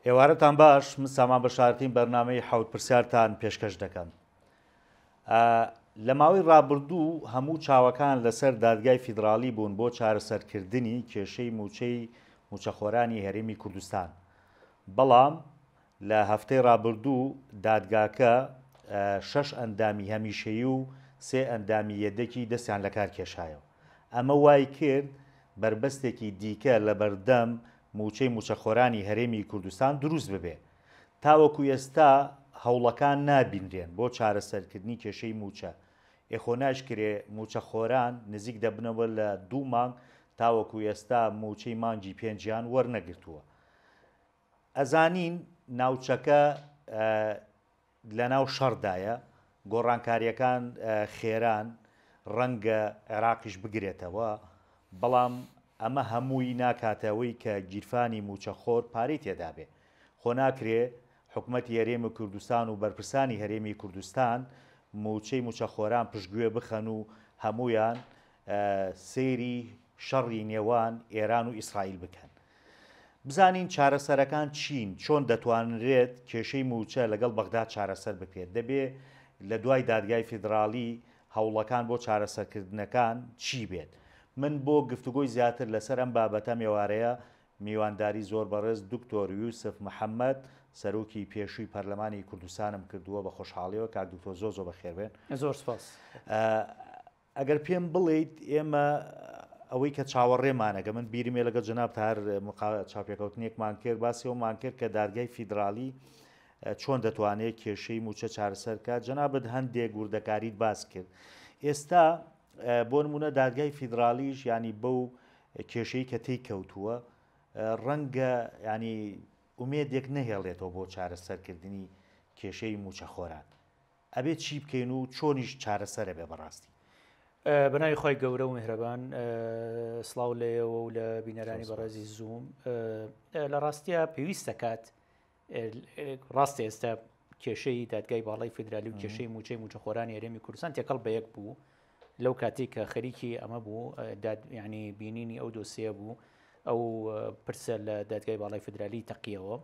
ئێوارەتان باش، من سامان بەشارەتیم بەرنامەی حەوت پرسیارتان پێشکەش دەکەم. لە ماوەی ڕابردوو هەموو چاوەکان لەسەر دادگای فیدراڵی بوون بۆ چارەسەرکردنی کێشەی مووچەی مووچەخۆرانی هەرێمی کوردستان، بەڵام لە هەفتەی ڕابردوو دادگاکە شەش ئەندامی هەمیشەیی و سێ ئەندامی یەدەکی دەستیان لەکار کێشایەوە. ئەمە وای کرد بەربەستێکی دیکە لەبەردەم مووچەی مووچەخۆرانی هەرێمی کوردستان دروست ببێ. تاوەکو ئێستا هەوڵەکان نابینرێن بۆ چارەسەرکردنی کێشەی مووچە. ئێ خۆ ناشکرێ مووچەخۆران نزیک دەبنەوە لە دوو مانگ تاوەکو ئێستا مووچەی مانگی پێنجیان وەرنەگرتووە. ئەزانین ناوچەکە لەناو شەڕدایە، گۆڕانکارییەکان خێران، ڕەنگە عێراقیش بگرێتەوە، بەڵام ئەمە هەمووی ناکاتە ئەوەی کە گیرفانی مووچەخۆر پارەی تێدابێ. خۆ ناکرێ حکومەتی هەرێمی کوردستان و بەرپرسانی هەرێمی کوردستان مووچەی مووچەخۆران پشتگوێ بخەن و هەموویان سەیری شەڕی نێوان ئێران و ئیسرائیل بکەن. بزانین چارەسەرەکان چین، چۆن دەتوانرێت کێشەی مووچە لەگەڵ بەغدا چارەسەر بکرێت، دەبێ لە دوای دادگای فیدراڵی هەوڵەکان بۆ چارەسەرکردنەکان چی بێت؟ من بۆ گفتوگۆی زیاتر لەسەر ئەم بابەتە ئەم ئێوارەیە میوانداری زۆر بەڕێز دکتۆر یوسف محەمەد سەرۆکی پێشووی پەرلەمانی کوردستانم کردووە بە خۆشحاڵیەوە کاک دکتۆر زۆر زۆر بەخێربێن. زۆر سپاس. ئەگەر پێم بڵێیت ئێمە ئەوەی کە چاوەڕێمانە گە من بیرمێ لەگەڵ جەنابت هەر چاوپێکەوتنێکمان کرد باسی ئەومان کرد کە دادگای فیدراڵی چۆن دەتوانێت کێشەی مووچە چارەسەر کات جەنابت هەندێک وردەکاریت باس کرد ئێستا بۆ نمونە دادگای فیدراڵیش ینی بەو کێشەی کە تێی کەوتووە ڕەنگە ینی ئومێدێک نەهێڵێتەوە بۆ چارەسەرکردنی کێشەی مووچەخۆران ئەبێ چی بکەین و چۆنیش چارەسەر ئەبێ بەڕاستی؟ بەناوی خوای گەورە و میهرەبان سڵاو لە ئێوە و لە بینەرانی بەڕێزی زووم لە ڕاستیە پێویست دەکات ڕاستە ئێستا کێشەی دادگای باڵای فیدرالی و کێشەی موچەی موچەخۆرانی هەرێمی کوردستان تێکەڵ بە یەک بوو لەو کاتێک کە خەریکی ئەمە بوو ینی بینینی ئەو دۆسیە بوو ئەو پرسە لە دادگای باڵای فیدرالی تەقیەوە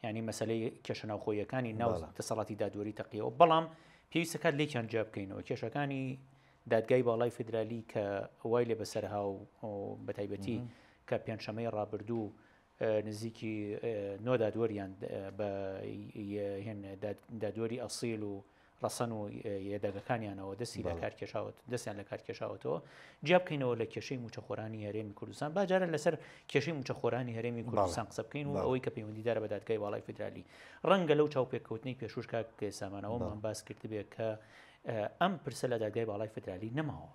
یانی مەسەلەی کێشە ناوخۆییەکانی ناو دەسەڵاتی دادوەری تەقیەوە بەڵام پێویستە کات لێکیان جیا بکەینەوە کێشەکانی دادگای باڵای فیدرالی کە وای لێ بەسەرها و بەتایبەتی کە پێنجشەمەی ڕابردوو نزیکی نۆ دادوەریان بە دادوەری ئەسیل و ڕەسەن و یەدەگەکانیانەوە دەستی لە کار کێشاوە دەستیان لە کار کێشاوەتەوە جیا بکەینەوە لە کێشەی موچەخۆرانی هەرێمی کوردستان با جارە لەسەر کێشەی موچەخۆرانی هەرێمی کوردستان قسە بکەین و ئەوەی کە پەیوەندیدارە بە دادگای باڵای فیدرالی ڕەنگە لەو چاوپێکەوتنەی پێشوش کاک سامانەوەمان باس کردبێ کە ئەم پرسە لە دادگای باڵای فیدرالی نەماوە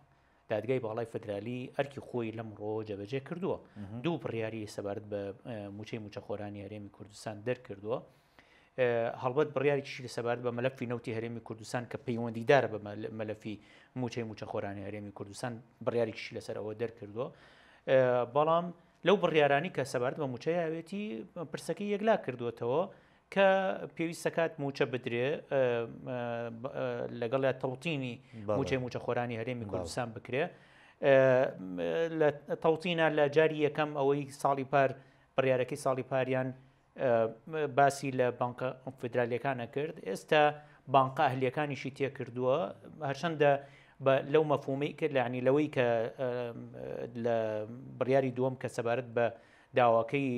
دادگای باڵای فدرالی ئەرکی خۆی لەمڕۆ جێبەجێ کردووە دوو بڕیاری سەبارەت بە موچەی موچەخۆرانی هەرێمی کوردستان دەرکردووە هەڵبەت بڕیارێکیشی لە سەبارەت بە مەلەفی نەوتی هەرێمی کوردستان کە پەیوەندیدارە بە مەلەفی موچەی موچەخۆرانی هەرێمی کوردستان بڕیارێکیشی لەسەر ئەوە دەرکردووە بەڵام لەو بڕیارانی کە سەبارەت بە موچە یاوێتی پرسەکەی یەکلا کردووەتەوە کە پێویستەکات موچە بدرێ لەگەڵ یا تەوتینی موچەی موچەخۆرانی هەرێمی کوردستان بکرێ لە تەوتینە لە جاری یەکەم ئەوەی ساڵی پار بڕیارەکەی ساڵی پاریان باسی لە بانقە فیدرالیەکانە کرد ئێستا بانقە ئەهلیەکانیشی تێکردووە هەرچەندە لەو مەفهومەی کرد لەعنی لەوەی کە لە بڕیاری دووەم کە سەبارەت بە داواکەی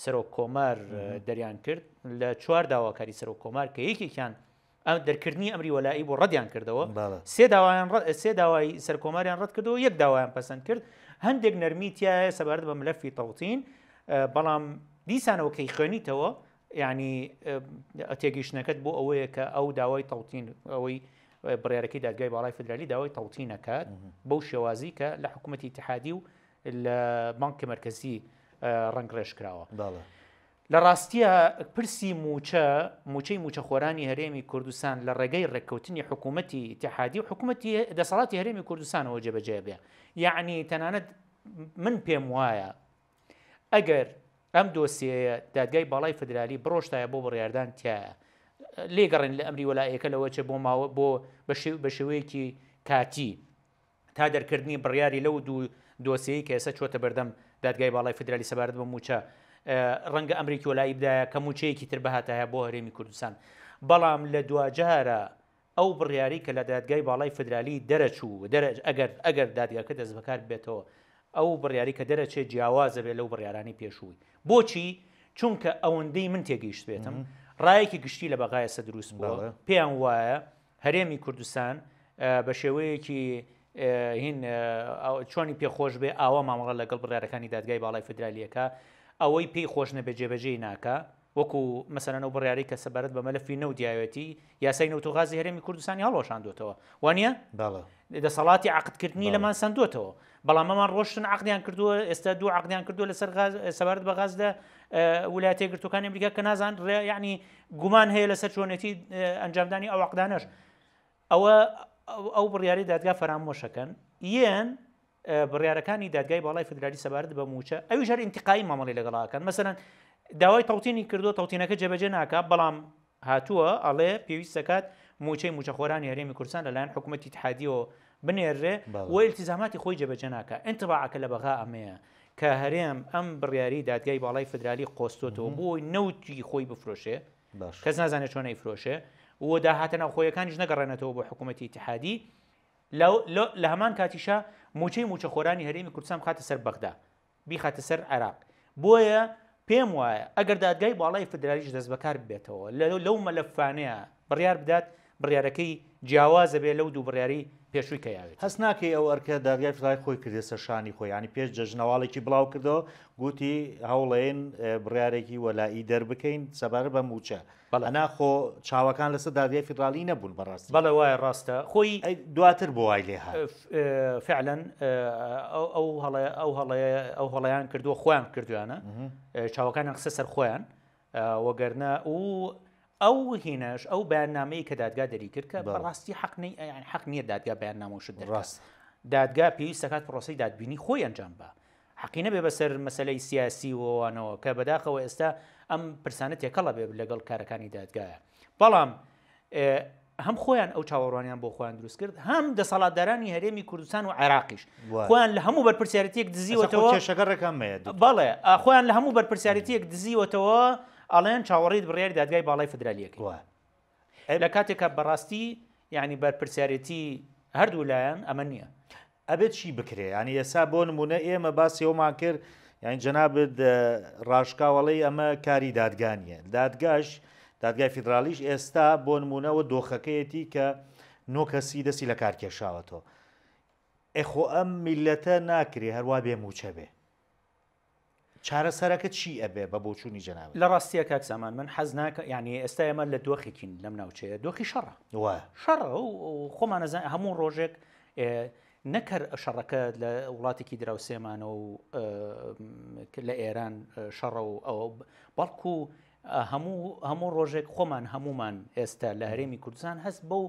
سەرۆک کۆمار دەریان کرد لە چوار داواکاری سەرۆک کۆمار کە یەکێکیان ئەم دەرکردنی ئەمری وەلائی بۆ ڕەتیان کردەوە سێ داوایان سێ داوای سەرکۆماریان ڕەت کردەوە یەک داوایان پەسەند کرد هەندێک نەرمی تایە سەبارەت بە ملەفی تەوتین بەڵام دیسانەوە کەی خوێنیتەوە ینی تێگەیشتنەکەت بۆ ئەوەیە کە ئەو داوای تەوتین ئەوەی بڕیارەکەی دادگای باڵای فدرالی داوای تەوتینەکات بەو شێوازی کە لە حکوومەتی اتحادی و لە بانکی مرکزی ڕەنگڕێژ کراوە. لە ڕاستیا پرسی مووچە، مووچەی مووچەخۆرانی هەرێمی کوردستان لە ڕێگەی ڕێککەوتنی حکوومەتی ئیتیحادی و حکوومەتی دەسەڵاتی هەرێمی کوردستانەوە جێبەجێ بێ. یەعنی تەنانەت من پێم وایە ئەگەر ئەم دۆسیەیە دادگای باڵای فدرالی بڕۆشتایە بۆ بڕیاردان تایە لێگەڕێن لە ئەمری وەلائیەکە لەوە چێ بۆ ماوە بۆ بە شێوەیەکی کاتی تا دەرکردنی بڕیاری لەو دوو دۆسیەی کە ئێستا چووەتە بەردەم دادگای باڵای فیدرالی سەبارەت بە مووچە. ڕەنگە ئەمرێکی وەلائی بدایە کە مووچەیەکی تر بهاتایە بۆ هەرێمی کوردستان. بەڵام لە دواجارا ئەو بڕیارەی کە لە دادگای باڵای فیدرالی دەرەچوو، ئەگەر ئەگەر دادگاکە دەستبەکار ببێتەوە، ئەو بڕیارەی کە دەرەچێت جیاواز ئەبێت لەو بڕیارانەی پێشووی. بۆچی؟ چونکە ئەوەندەی من تێگەیشتبێتم، ڕایەکی گشتی لە بەغا ئێستا دروست بووە، پێیان وایە هەرێمی کوردستان بە شێوەیەکی هین چۆنی پێخۆش بێ ئاوا مامەڵە لەگەڵ بڕیارەکانی دادگای باڵای فیدرالیەکە، ئەوەی پێی خۆش نەبێ جێبەجێی ناکا، وەکو مەسەلەن ئەو بڕیارەی کە سەبارەت بە مەلەفی نەوت یاوێتی، یاسای نەوت و غازی هەرێمی کوردستانی هەڵوەشاندووەتەوە، وانییە؟ بەڵێ. دەسەڵاتی عەقدکردنی لەمان سەندووەتەوە، بەڵام ئەمان ڕۆشتن عەقدیان کردووە، ئێستا دوو عەقدیان کردووە لەسەر غاز، سەبارەت بە غاز لە ویلایەتە یەکگرتووەکانی ئەمریکا کە نازان ڕێ یعنی گومان هەیە لەسەر چۆنێتی ئەنجامدانی ئەو عەقدانەش. ئەوە ئەو بڕیارەی دادگا فەرامۆشەکەن یەن بڕیارەکانی دادگای باڵای فدرالی سەبارەت بە مووچە ئەویش هەر ئینتقایی مامەڵەی لەگەڵا ئەکەن مەسەلەن داوای تەوتینی کردووە تەوتینەکە جێبەجێ ناکا بەڵام هاتووە ئەڵێ پێویست دەکات مووچەی مووچەخۆرانی هەرێمی کوردستان لەلایەن حکوومەتی ئیتحادیەوە بنێررێ و ئیلتیزاماتی خۆی جێبەجێ ناکا ئینتباعەکە لە بەغا ئەمەیە کە هەرێم ئەم بڕیاری دادگای باڵای فدرالی قۆستۆتەوە بۆی نەوتی خۆی بفرۆشێ کەس نازانێت چۆن ئەیفرۆشێ و داهاتە ناوخۆیەکانیش نەگەڕێنێتەوە بۆ حکوومەتی ئیتحادی لە هەمان کاتیشا مووچەی مووچەخۆرانی هەرێمی کوردستان بخاتە سەر بەغدا، بیخاتە سەر عێراق. بۆیە پێم وایە ئەگەر دادگای باڵای فیدرالیش دەستبەکار ببێتەوە لەو مەلەفانەیە بڕیار بدات، بڕیارەکەی جیاواز دەبێت لەو دوو بڕیارەی پێشووی کە یاوێتی. هەست ناکەی ئەو ئەرکە دادگای فیدرالی خۆی کردیە سەر شانی خۆی، یانی پێش جەژنەواڵێکی بڵاو کردەوە گوتی هەوڵەیەین بڕیارێکی وەلائی دەربکەین سەبارەت بە مووچە، بەڵێ. ئەنا خۆ چاوەکان لەسەر دادگای فیدراڵی نەبوون بەڕاستی. بەڵێ وایە ڕاستە خۆی. ئەی دواتر بۆ وای لێ هات؟ فعلا ئەو هەڵەیە ئەو هەڵەیە ئەو هەڵەیان کردووە خۆیان کردویانە چاوەکانیان قسە سەر خۆیان وەگەرنا و ئەو هینەش ئەو بەیاننامەی کە دادگا دەری کرد کە بەڕاستی حەق نی یان حەق نییە دادگا بەیاننامە و شت دەرکات. ڕاست. دادگا پێویست دەکات پرۆسەی دادبینی خۆی ئەنجام با. حەقی نەبێ بەسەر مەسەلەی سیاسی و ئەوانەوە کە بەداخەوە ئێستا ئەم پرسانە تێکەڵە بێ لەگەڵ کارەکانی دادگایە بەڵام هەم خۆیان ئەو چاوەڕوانیان بۆ خۆیان دروست کرد هەم دەسەڵاتدارانی هەرێمی کوردستان و عێراقیش خۆیان لە هەموو بەرپرسیارەتێک دزیوەتەوە کێشەکە ڕێکامەیە بەڵێ خۆیان لە هەموو بەرپرسیارەتێک دزیوەتەوە ئەڵێن چاوەڕێی بڕیاری دادگای باڵای فدرالیەکەی لە کاتێکا بەڕاستی یعنی بەرپرسیارەتی هەردوو لایەن ئەمە نییە. ئەبێت چی بکرێ یانی ئێستا بۆ نمونە ئێمە باسی ئەومان کرد یانی جەنابت ڕاشکاوەڵی ئەمە کاری دادگا نییە دادگاش دادگای فیدرالیش ئێستا بۆ نمونەوە دۆخەکەیەتی کە نۆ کەسی دەستی لە کار کێشاوەتەوە ئەخۆ ئەم میلەتە ناکرێ هەروە بێ موچە بێ چارەسەرەکە چی ئەبێ بە بۆچوونی جەنابت؟ لە ڕاستیا کاک سامان من حەز ناکە یانی ئێستا ئێمە لە دۆخێکین لەم ناوچەیە دۆخی شەڕە وایە شەڕە و خۆمان ئەزانین هەموو ڕۆژێک نەک هەر شەڕەکە لە وڵاتێکی دراوسێمانە و لە ئێران شەڕە و ئەوە بەڵکو هەموو هەموو ڕۆژێک خۆمان هەمومان ئێستا لە هەرێمی کوردستان هەست بەو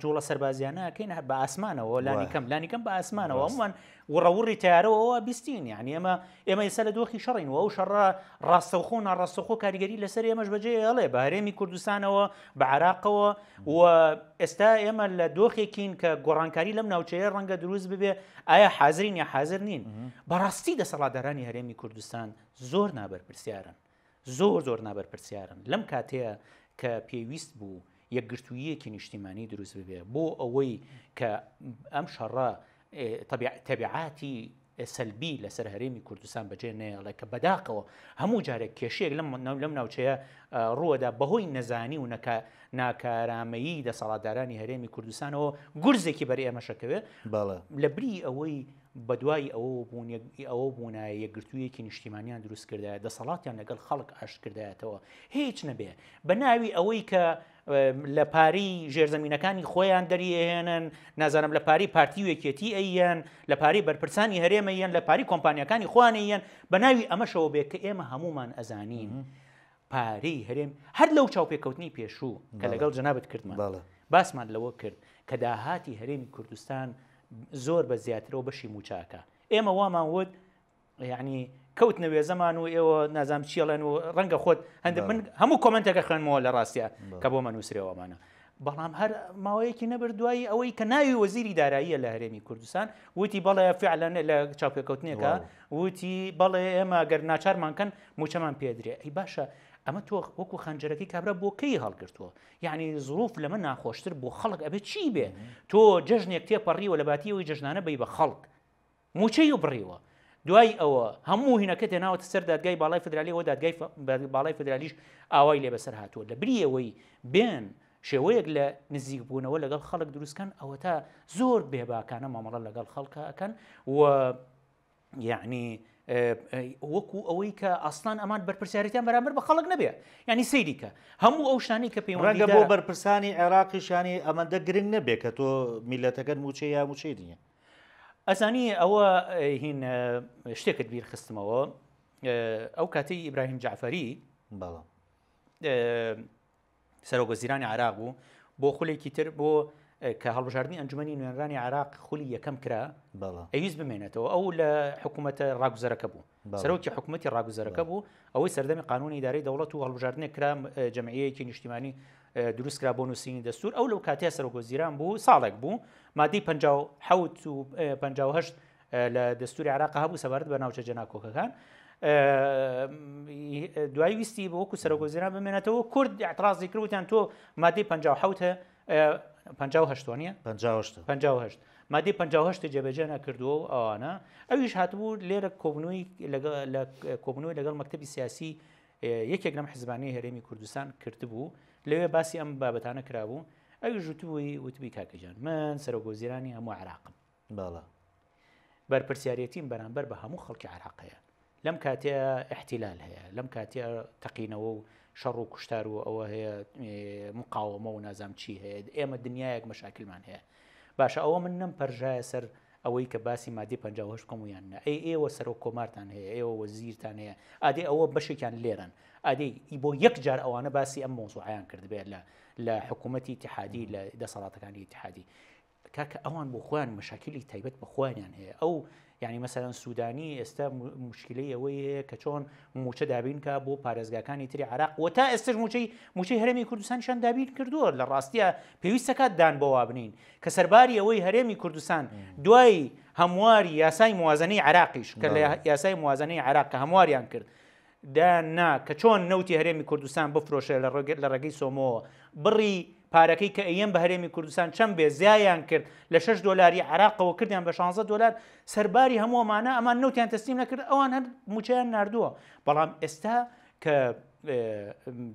جوڵە سەربازیانە ئەکەین بە ئاسمانەوە لانی کەم لانی کەم بە ئاسمانەوە هەمومان وڕەوڕی تارەوەەوە بیستین یعنی ئێمە ئێمە ئێستا لە دۆخی شەڕین و ئەو شەڕە ڕاستەوخۆ ناڕاستەخۆ کاریگەری لەسەر ئێمەش بەجێ ئەڵێ بە هەرێمی کوردستانەوە بە عراقەوە و ئێستا ئێمە لە دۆخێکین کە گۆڕانکاری لەم ناوچەیە ڕەنگە دروست ببێ ئایا حازرین یا حازر نین بەڕاستی دەسەڵاتدارانی هەرێمی کوردستان زۆر نابەرپرسیارن زۆر زۆر نابەرپرسیارن لەم کاتەیە کە پێویست بوو یەکگرتووییەکی نیشتیمانی دروست ببێ بۆ ئەوەی کە ئەم شەڕە تەبیعاتی سەلبی لەسەر هەرێمی کوردستان بەجێ نەیەڵێ کە بەداخەوە هەموو جارێک کێشەیەک لەم لەم ناوچەیە ڕووەدا بەهۆی نەزانی و ناکارامەیی دەسەڵاتدارانی هەرێمی کوردستانەوە گورزێکی بەر ئێمەشەکەوێ لە بری ئەوەی بەدوای ئەوەوە بوون ئەوە بوونایە یەکگرتوویەکی نیشتیمانیان دروست کردایە دەسەڵاتیان لەگەڵ خەڵک ئاشت کردایەتەوە هیچ نەبێ بە ناوی ئەوەی کە لە پارەی ژێرزەمینەکانی خۆیان دەریێنن نازانم لە پارەی پارتی و یەکێتی ئەیەن لە پارەی بەرپرسانی هەرێمەیەن لە پارەی کۆمپانیەکانی خۆیانەیەن بە ناوی ئەمەشەوە بێ کە ئێمە هەمومان ئەزانین پارەی هەرێم هەر لەو چاوپێکەوتنی پێشوو کە لەگەڵ جەنابت کردمان باسمان لەوە کرد کە داهاتی هەرێمی کوردستان زۆر بە زیاترەوە بەشی موچاکە ئێمە وامان وت یعنی کەوتنە وێزەمان و ئێوە نازام چیڵێن و ڕەنگە خۆت هەندە من هەموو کۆمنتێکە خوێنمەوە لە ڕاستە کە بۆ مە نووسرێەوەمانە. بەڵام هەر ماوەیەکی نەبرد دوایی ئەوەی کە ناوی وەزیری داراییە لە هەرێمی کوردستان وتی بەڵێ فعلەن لە چاوپێکەوتنێکە وتی بەڵێ ئێمە گەر ناچارمان کەن موچەمان پێدرێ. ئەی باشە ئەمە تۆ وەکو خەنجەرەکەی کابرا بۆ کەی هەڵگرتووە؟ یعنی زروف لەمە ناخۆشتر بۆ خەڵک ئەبێ چی بێ؟ تۆ جەژنێک تێپەڕیوە لە باتی ئەوەی جەژنانە بی بە خەڵک مووچەی بڕیوە. دوای ئەوە هەموو هینەکەت هێناوەتە سەر دادگای باڵای فدرالی ئەوە دادگای باڵای فدرالیش ئاوای لێ بەسەر هاتووە لە بری ئەوەی بێن شێوەیەک لە نزیک بوونەوە لەگەڵ خەڵک دروستکەن ئەوەتا زۆر بێباکانە مامەڵە لەگەڵ خەڵکە ئەکەن و یعنی وەکو ئەوەی کە ئاسلان ئەمان بەرپرسیارەتیان بەرامبەر بە خەڵک نەبێ ینی سەیری کە هەموو ئەو شتانی کە پەیوەندی بۆ بەرپرسانی عێراقیشانی ئەمەندە گرنگ نەبێ کە تۆ میلەتەکەت موچەی یا موچەی نییە. ئەزانی ئەوە هین شتێکت بیر خستمەوە ئەو کاتەی ئیبراهیم جعفەری بەڵام سەرۆک وەزیرانی عراق بوو بۆ خولێکی تر بۆ کە هەڵبژاردننی ئەنجومی نوێنرانی عراق خولی یەکەم کرا ئەویست بمێنێتەوە ئەو لە حکوومەتە ڕاگوزەرەکە بوو سەرۆکی حکوومەتی ڕاگوزەرەکە بوو ئەوەی سەردەمی قانونی ئیدارەی دەوڵەت و هەڵبژاردنێک کرا جەمعیەیەکی نیشتیمانی دروست کرا بۆ نووسینی دەستور ئەو لەو کاتەیە سەرۆک وەزیران بوو ساڵێک بوو مادەی 57 و 58 لە دەستوری عراق هەبوو سەبارەت بە ناوچە جێناکۆکەکان دوای ویستی وەکو سەرۆک وەزیران بمێنێتەوە کورد اعتراضی کرد وتیان تۆ مادەی 57 58 نیە 58 مادەی 58 جێبەجێ نەکردووە و ئەوانە ئەویش هاتبوو لێرە کۆبنەوەی لە کۆبنەوەی لەگەڵ مەکتەبی سیاسی یەکێک لەم حزبانەی هەرێمی کوردستان کردبوو لەوێ باسی ئەم بابەتانە کرابوو ئەویش وتبووی وتبی کاکەجان من سەرۆک وەزیرانی هەموو عێراقم بەڵێ بەرپرسیارێتیم بەرامبەر بە هەموو خەڵکی عێراق هەیە لەم کاتەیە احتیلال هەیە لەم کاتەیە تەقینەوە و شەڕ و کوشتار و ئەوە هەیە مقاومە و نازام چی هەیە ئێمە دنیایەک مەشاکلمان هەیە باشە ئەوە من نەم پەرژایە سەر ئەوەی کە باسی مادەی 58 بکەم و یان نا ئەی ئێوە سەرۆک کۆمارتان هەیە ئێوە وەزیرتان هەیە ئادەی ئەوە بەشێکیان لێرەن ئادەی بۆ یەک جار ئەوانە باسی ئەم مۆزوعیان کردبێت لە لە حکوومەتی ئیتحادی لە دەسەڵاتەکانی ئیتحادی کاکە ئەوان بۆ خۆیان مەشاکیلی تایبەت بە خۆیانیان هەیە ئەو یعنی مەسەلەن سوودانی ئێستا مشکلەی ئەوەی هەیە کە چۆن موچە دابین کا بۆ پارێزگاکانی تری عراق و تا ئێستش موچەی موچەی هەرێمی کوردستانیشان دابین کردووە لە ڕاستیە پێویستەکات دان بەوە بنین کە سەرباری ئەوەی هەرێمی کوردستان دوای هەمواری یاسای موازنەی عراقیش کە لە یاسای موازنەی عراق کە هەمواریان کرد دایان نا کە چۆن نەوتی هەرێمی کوردستان بفرۆشێ لە ڕێگەی سۆمۆوە، بڕی پارەکەی کە ئەیەن بە هەرێمی کوردستان چەند بێ زیایان کرد لە شەش دۆلاری عێراقەوە کردیان بە شانزە دۆلار، سەرباری هەموو ئەمانە ئەمان نەوتیان تەسلیم نەکرد ئەوان هەر مووچەیان ناردووە، بەڵام ئێستا کە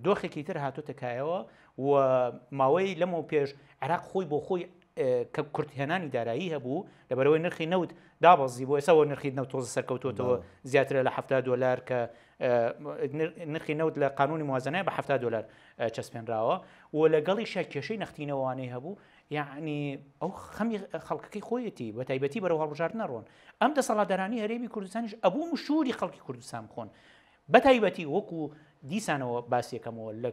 دۆخێکی تر هاتۆتە کایەوە و ماوەی لەمەو پێش عێراق خۆی بۆ خۆی کە کورتهێنانی دارایی هەبوو لەبەرەوەی نرخی نەوت دابەزی بۆ ئێستا نرخی نەوت تۆزە سەرکەوتوتەوە زیاترە لە 70 دلار کە نرخی نەوت لە قانونی موازنەیە بە 70 دلار چەسپێنراوە و لەگەڵیشە کێشەی نەختینەوانەی هەبوو یعنی ئەو خەمی خەڵکەکەی خۆیەتی بە تایبەتی بەرەو هەڵبژاردنە ڕۆن ئەم دەسەڵاتدارانی هەرێمی کوردستانیش ئەبوو مشوری خەڵکی کوردستان بخۆن بە تایبەتی وەکو دیسانەوە باسیەکەمەوە لە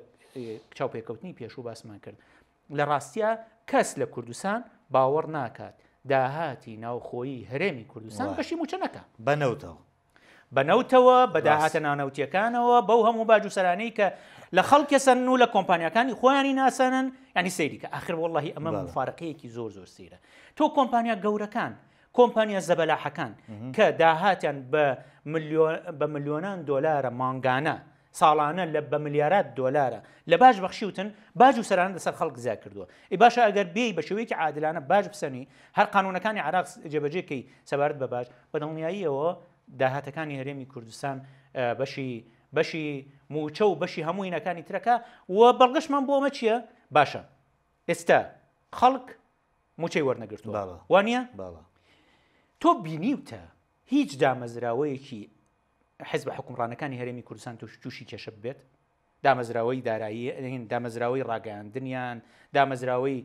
چاوپێکەوتنی پێشوو باسمان کرد لە ڕاستیا کەس لە کوردستان باوەڕ ناکات داهاتی ناوخۆیی هەرێمی کوردستان بەشی مووچە نەکا. بە نەوتەوە. بە نەوتەوە، بە داهاتە نانەوتییەکانەوە، بەو هەموو باج و سەرانەی کە لە خەڵک ئەسەنن و لە کۆمپانیاکانی خۆیانی ناسەنن، یانی سەیری کە ئاخر وەڵڵاهی ئەمە موفارەقەیەکی زۆر زۆر سەیرە. تۆ کۆمپانیا گەورەکان، کۆمپانیا زەبەلاحەکان کە داهاتیان بە ملیۆن بە ملیۆنان دۆلارە مانگانە، ساڵانە لە بە ملیارات دۆلارە لە باج بەخشیوتن، باج و سەرانە لەسەر خەڵک زیاد کردووە. ئەی باشە ئەگەر بێی بە شێوەیەکی عادلانە باج بسەنی، هەر قانوونەکانی عێراق جێبەجێ کەی سەبارەت بە باج، بە دڵنیاییەوە داهاتەکانی هەرێمی کوردستان بەشی بەشی مووچە و بەشی هەموو هینەکانی ترەکە و بەڵگەشمان بۆ ئەمە چییە؟ باشە ئێستا خەڵک مووچەی وەرنەگرتووە وانە؟ تۆ بینیوتە هیچ دامەزراوەیەکی حزبە حوکمڕانەکانی هەرێمی کوردستان توش تووشی کێشە ببێت؟ دامەزراوەی دارایی دامەزراوەی ڕاگەیاندنیان دامەزراوەی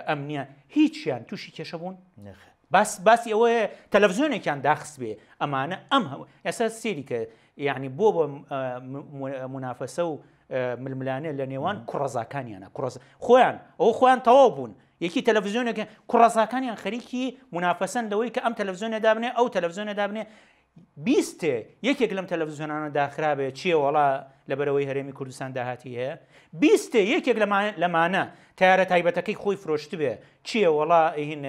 ئەمنیان هیچیان تووشی کێشە بوون؟ باس باسی ئەوەیە تەلەڤزیۆنێکیان داخست بێ ئەمانە ئەم هەموو ئێستا سێری کە یعنی بۆ بە منافەسە و ململانێ لە نێوان کوڕەزاکانیانە کوڕەز خۆیان ئەو خۆیان تەواو بوون یەکی تەلەڤزیۆنێک کوڕەزاکانیان خەریکی منافەسەن لەوەی کە ئەم تەلەڤزیۆنە دابنێ ئەو تەلەڤزیۆنە دابنێ. بیستێ یەکێک لەم تەلەڤزیۆنانە داخرابێ چییە وەڵا لەبەرەوەی هەرێمی کوردستان داهاتی هەیە؟ بیستێ یەکێک لەمانە تەیارە تایبەتەکەی خۆی فرۆشتبێ چییە وەڵا هین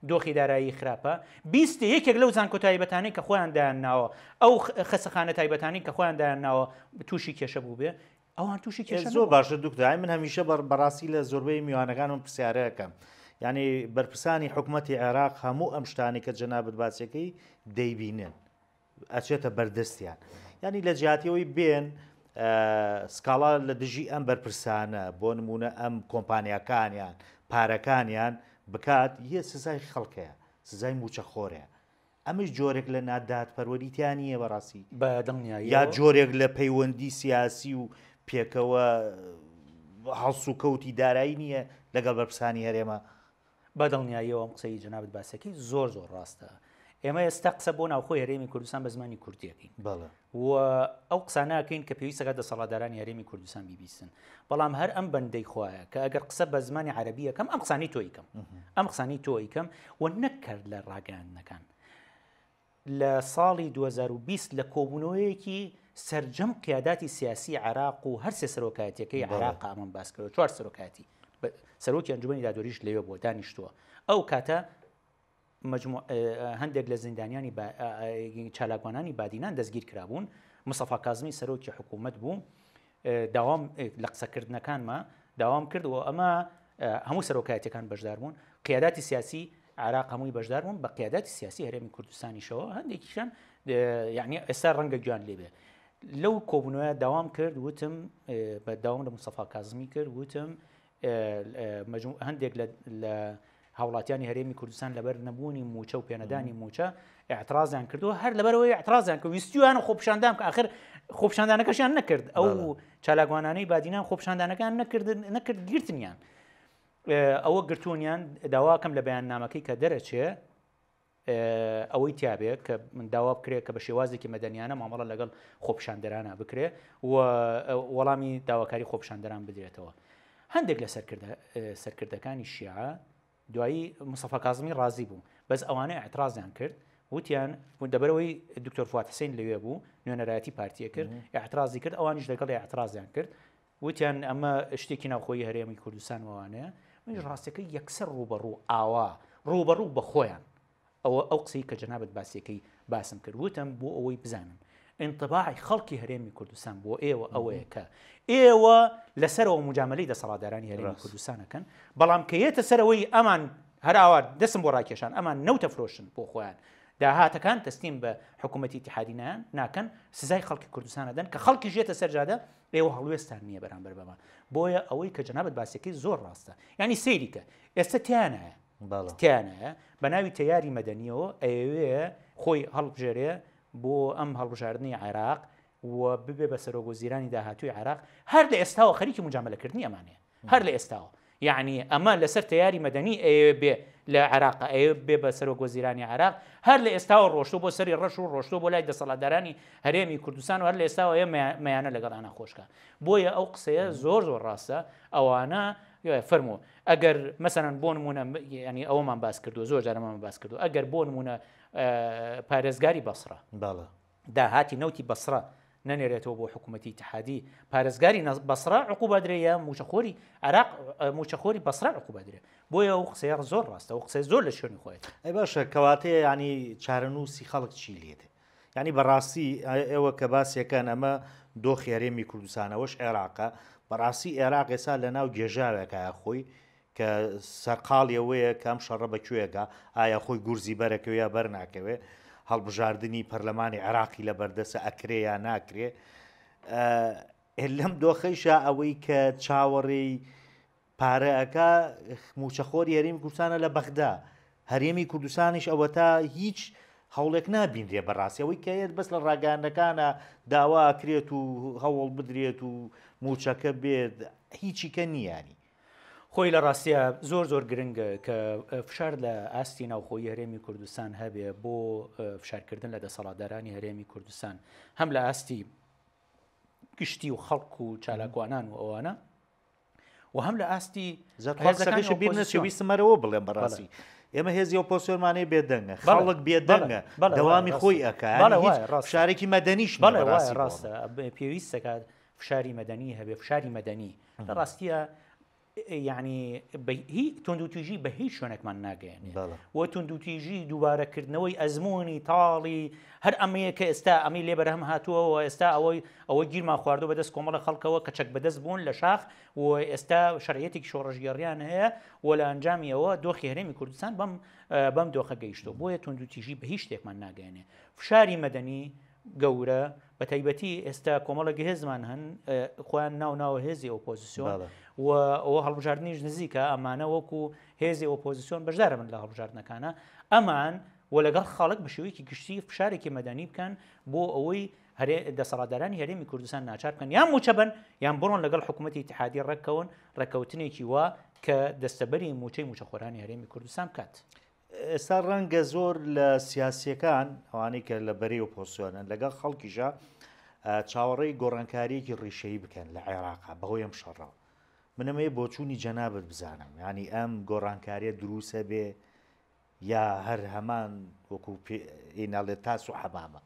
دۆخی دارایی خراپە؟ بیستێ یەکێک لەو زانکۆ تایبەتانەی کە خۆیان دایان ناوە ئەو خەسەخانە تایبەتانەی کە خۆیان دایان ناوە تووشی کێشە بووبێ ئەوان تووشی کێشە زۆر باشە دکتۆر من هەمیشە بەڕ بەڕاستی لە زۆربەی میوانەکانم پرسیارەکەم یعنی بەرپرسانی حکوومەتی عێراق هەموو ئەم شتانی کە جەنابەت باسیەکەی دەیبینن ئەچێتە بەردەستیان ینی لە جیاتیەوەی بێن سکاڵا لە دژی ئەم بەرپرسانە بۆ نمونە ئەم کۆمپانیاکانیان پارەکانیان بکات یە سزای خەڵکەیە سزای موچەخۆرەیە ئەمەش جۆرێک لە نادادپەروەری تیا نییە بەڕاستی؟ بە دڵنیاییەوە. یا جۆرێک لە پەیوەندی سیاسی و پێکەوە هەڵسوکەوتی دارایی نییە لەگەڵ بەرپرسانی هەرێمە؟ بە دڵنیاییەوە ئەم قسەی جەنابت باسەکەی زۆر زۆر ڕاستە. ئێمە ئێستا قسە بۆ ناوخۆی هەرێمی کوردستان بە زمانی کوردی ئەکەین. بەڵێ. و ئەو قسانە ئەکەین کە پێویستەکە دەسەڵاتدارانی هەرێمی کوردستان بیبیستن. بەڵام هەر ئەم بەندەی خوایە کە ئەگەر قسە بە زمانی عەرەبی ئەکەم ئەم قسانەی تۆ ئیکەم. ئەم قسانەی تۆ ئەیکەم و نەک کەر لە ڕاگەیاندنەکان. لە ساڵی 2020 لە کۆبوونەوەیەکی سەرجەم قیاداتی سیاسی عێراق و هەر سێ سەرۆکایەتیەکەی عێراق ئەمەم باس کردەوە چوار سەرۆکایەتی سەرۆکی ئەنجومەنی دادوەریش لەوێ بووە دانیشتووە ئەو کاتە هەندێک لە زیندانیانی چالاکوانانی بادینان دەستگیر کرابوون مستەفا کازمی سەرۆکی حکوومەت بوو داوام لە قسەکردنەکانما داوام کرد و ئەمە هەموو سەرۆکایەتەکان بەشدار بوون قیاداتی سیاسی عراق هەمووی بەشدار بوون بە قیاداتی سیاسی هەرێمی کوردستانیشەوە هەندێکیشان یعنی ئێستا ڕەنگە گویان لێبێ لەو کۆبوونەوە داوام کرد وتم بە داوام لە مستەفا کازمی کرد وتم هەندێک لە هاوڵاتیانی هەرێمی کوردستان لەبەر نەبوونی موچە و پێنەدانی موچە اعترازیان کردووە هەر لەبەرەوەی اعترازیان کرد ویستیان خۆپیشاندان کە ئاخر خۆپیشاندانەکەشیان نەکرد ئەو چالاکوانانەی بادینان خۆپیشاندانەکان نەکرد نەکرد گرتنیان ئەوە گرتوونیان داواکەم لە بەیاننامەکەی کە دەرەچێ ئەوەی تیابێ کە داوا بکرێت کە بە شێوازێکی مەدەنیانە مامەڵە لەگەڵ خۆپیشاندەرانە بکرێ و وەڵامی داواکاری خۆپیشاندەران بدرێتەوە. هەندێک لە سەرکردە سەرکردەکانی شیعە دوایی مستەفا کازمی ڕازی بوو بەس ئەوانە اعترازیان کرد وتیان دەبەرەوەی دکتۆر فواد حسین لەوێ بوو نوێنەرایەتی پارتیە کرد اعترازی کرد ئەوانیش لەگەڵ اعترازیان کرد وتیان ئەمە شتێکی ناوخۆیی هەرێمی کوردستان وانەیە منیش ڕاستەکەی یەکسەر ڕووبەڕوو ئاوا ڕووبەڕوو بە خۆیان ئەوە ئەو قسەی کە جەنابت باسیەکەی باسم کرد وتم بۆ ئەوەی بزانن انطباعی خەڵکی هەرێمی کوردستان بۆ ئێوە ئەوەیە کە ئێوە لەسەرەوە مجاملەی دەسەڵاتدارانی هەرێمی کوردستانەکەن بەڵام کە یەتە سەرەوەی ئەمان هەر ئاوا دەسم بۆ ڕاکێشان ئەمان نەوتە فرۆشن بۆ خۆیان داهاتەکان تەسلیم بە حکوومەتی ئیتیحادی ناکەن سزای خەڵکی کوردستان دەن کە خەڵکی ژێتە سەرجادە ئێوە هەڵوێستان نییە بەرامبەر بەمە بۆیە ئەوەی کە جەنابت باسیەکەی زۆر ڕاستە یعنی سەیری کە ئێستا تیانایە تیانایە بە ناوی تەیاری مەدەنیەوە ئەیەوێ خۆی هەڵبژێرێ بۆ ئەم هەڵبژاردنی عێراق و ببێ بە سەرۆک وەزیرانی داهاتووی عێراق هەر لە ئێستاوە خەریکی مجاملەکردنی ئەمانەیە هەر لە ئێستاوە یەعنی ئەمە لەسەر تەیاری مەدەنی ئەیەوێ بێ لە عێراق ئەیەوێ بێ بە سەرۆک وەزیرانی عێراق هەر لە ئێستاوە ڕۆشتووە بۆ سەری ڕەش و ڕۆشتووە بۆ لای دەسەڵاتدارانی هەرێمی کوردستان و هەر لە ئێستاوە ئەیە مەیانە لەگەڵ ئانا خۆشکا بۆیە ئەو قسەیە زۆر زۆر ڕاستە ئەوانە فەرموو ئەگەر مەسەلەن بۆ نمونە ینی ئەوەمان باس کردووە زۆر جارەمان باس کردو ئەگەر بۆ نمونە پارێزگاری بەسرە بەڵێ داهاتی نەوتی بەسڕە نەنێرێتەوە بۆ حکوومەتی ئیتحادی پارێزگاری بەسڕە عقوبە درێ یا موچەخۆری عراق موچەخۆری بەسڕە عقوبە درێ بۆیە ئەو قسەیە زۆر ڕاستە و قسەی زۆر لە شوێنی خۆیەتی. ئەی باشە کەواتە یانی چارەنووسی خەڵک چی لێ دێ؟ یانی بەڕاستی ئێوە کە باسیەکەن ئەمە دۆخی هەرێمی کوردستان ئەوەش عێراقە بەڕاستی عێراق ئێستا لەناو گێژاوێکایە خۆی کە سەرقاڵی ئەوەیە کە ئەم شەڕە بە کوێ گا، ئایا خۆی گورزی بەرەکەوێ یا بەرناکەوێ، هەڵبژاردنی پەرلەمانی عێراقی لە بەردەسە ئەکرێ یا ناکرێ. لەم دۆخەیشا ئەوەی کە چاوەڕێی پارە ئەکا موچەخۆری هەرێمی کوردستانە لە بەغدا، هەرێمی کوردستانیش ئەوەتا هیچ هەوڵێک نابینرێ بەڕاستی ئەوەی کە یەت بەس لە ڕاگەیاندنەکانە داوا ئەکرێت و هەوڵ بدرێت و موچەکە بێت هیچی کە نییانی. خۆی لە ڕاستیا زۆر زۆر گرنگە کە فشار لە ئاستی ناوخۆیی هەرێمی کوردستان هەبێ بۆ فشارکردن لە دەسەڵاتدارانی هەرێمی کوردستان هەم لە ئاستی گشتی و خەڵک و چالاکوانان و ئەوانە و هەم لە ئاستی زیاتر بیر نەچێ ویستم هەرەوە بڵێم بەڕاستی. ئێمە هێزی ئۆپۆزسیۆنمان هەیە بێدەنگە، خەڵک بێدەنگە، دەوامی خۆی ئەکا، یانی هیچ فشارێکی مەدەنیش نییە بەڕاستی بۆ ڕاستە، پێویست دەکات فشاری مەدەنی هەبێ، فشاری مەدەنی لە ڕاستیە یعنی توندوتیژی بە هیچ شوێنێکمان ناگەیەنێ و توندوتیژی دووبارەکردنەوەی ئەزمموی تاڵی هەر ئەمەیە کە ئێستا ئەمەی لێ بەرهەم هاتووەوە ئێستا ئەوەی ئەوە گیرمان خواردو بەدەست کۆمەڵە خەڵکەوە کە چەک بەدەست بوون لە شاخ و ئێستا شەرعیەتێکی شۆڕشگێڕیان هەیە و لە ئەنجامی ئەوە دۆخی هەرێمی کوردستان بەم بەم دۆخە گەیشتووە بۆیە توندوتیژی بە هیچ شتێکمان ناگەیەنێ فشاری مەدەنی گەورە بە تایبەتی ئێستا کۆمەڵێک هێزمان هەن خۆیان ناو ناوە هێزی ئۆپۆزیسیۆن و ئەوە هەڵبژاردنیش نزیکە ئەمانە وەکو هێزی ئۆپۆزیسیۆن بەشدارە من لە هەڵبژاردنەکانە ئەمان و لەگەڵ خەڵک بە شێوەیەکی گشتی فشارێکی مەدەنی بکەن بۆ ئەوەی هەرێ دەسەڵاتدارانی هەرێمی کوردستان ناچار بکەن یان مووچە بەن یان بڕۆن لەگەڵ حکوومەتی ئیتحادی ڕێککەون ڕێککەوتنێکی وا کە دەستەبەری مووچەی مووچەخۆرانی هەرێمی کوردستان بکات. ئێستا ڕەنگە زۆر لە سیاسییەکان ئەوانەی کە لە بەرەی ئۆپۆزسیۆنن لەگەڵ خەڵکیشا چاوەڕێی گۆڕانکارییەکی ڕیشەیی بکەن لە عێراقا بەهۆی ئەم شەڕەوە. من ئەمەوێ بۆچوونی جەنابت بزانم یانی ئەم گۆڕانکارییە دروستە بێ یا هەر هەمان وەکو پێی ناڵێ تاس و حەمامە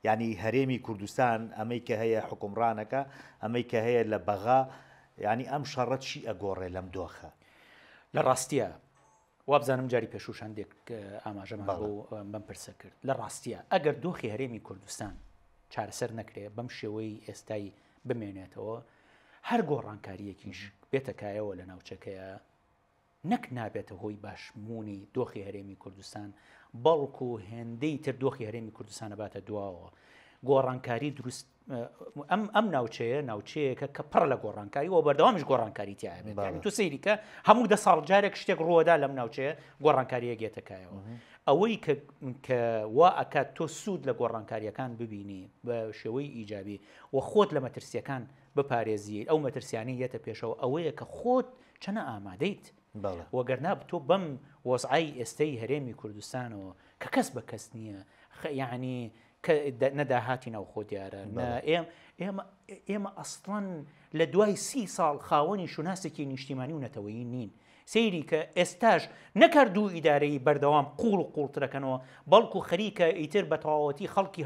یانی هەرێمی کوردستان ئەمەی کە هەیە حوکمڕانەکە ئەمەی کە هەیە لە بەغا یانی ئەم شەڕە چی ئەگۆڕێ لەم دۆخە؟ لە ڕاستیە وابزانم جاری پێشووش هەندێک ئاماژەمان بۆ بەم پرسە کرد لە ڕاستیە ئەگەر دۆخی هەرێمی کوردستان چارەسەر نەکرێ بەم شێوەی ئێستای بمێنێتەوە هەر گۆڕانکاریەکیش بێتە کایەوە لە ناوچەکەیە نەک نابێتە هۆی باشبوونی دۆخی هەرێمی کوردستان، بەڵکو هێندەی تر دۆخی هەرێمی کوردستان ئەباتە دواوە. گۆڕانکاری دروست ئەم ئەم ناوچەیە ناوچەیەکە کە پڕ لە گۆڕانکاری و بەردەوامیش گۆڕانکاری تیا بێت یعنی تۆ سەیری کە هەموو دە ساڵ جارێک شتێک ڕووەدا لەم ناوچەیە گۆڕانکاریەک یەتە کایەوە ئەوەی کە کە وا ئەکات تۆ سوود لە گۆڕانکاریەکان ببینی بە شێوەی ئیجابی و خۆت لە مەترسیەکان بپارێزی ئەو مەترسیانەی یەتە پێشەوە ئەوەیە کە خۆت چەنە ئامادەیت وەگەرنا تۆ بەم وەزعەی ئێستەی هەرێمی کوردستانەوە کە کەس بە کەس نییە یعنی کە نە داهاتی ناوخۆ دیارە ئێمە ئێمە ئەسڵەن لە دوای سی ساڵ خاوەنی شوناسێکی نیشتیمانی و نەتەوەیی نین سەیری کە ئێستاش نەکار دوو ئیدارەی بەردەوام قوڵ و قوڵترەکەنەوە بەڵکو خەریکە ئیتر بە تەواوەتی خەڵکی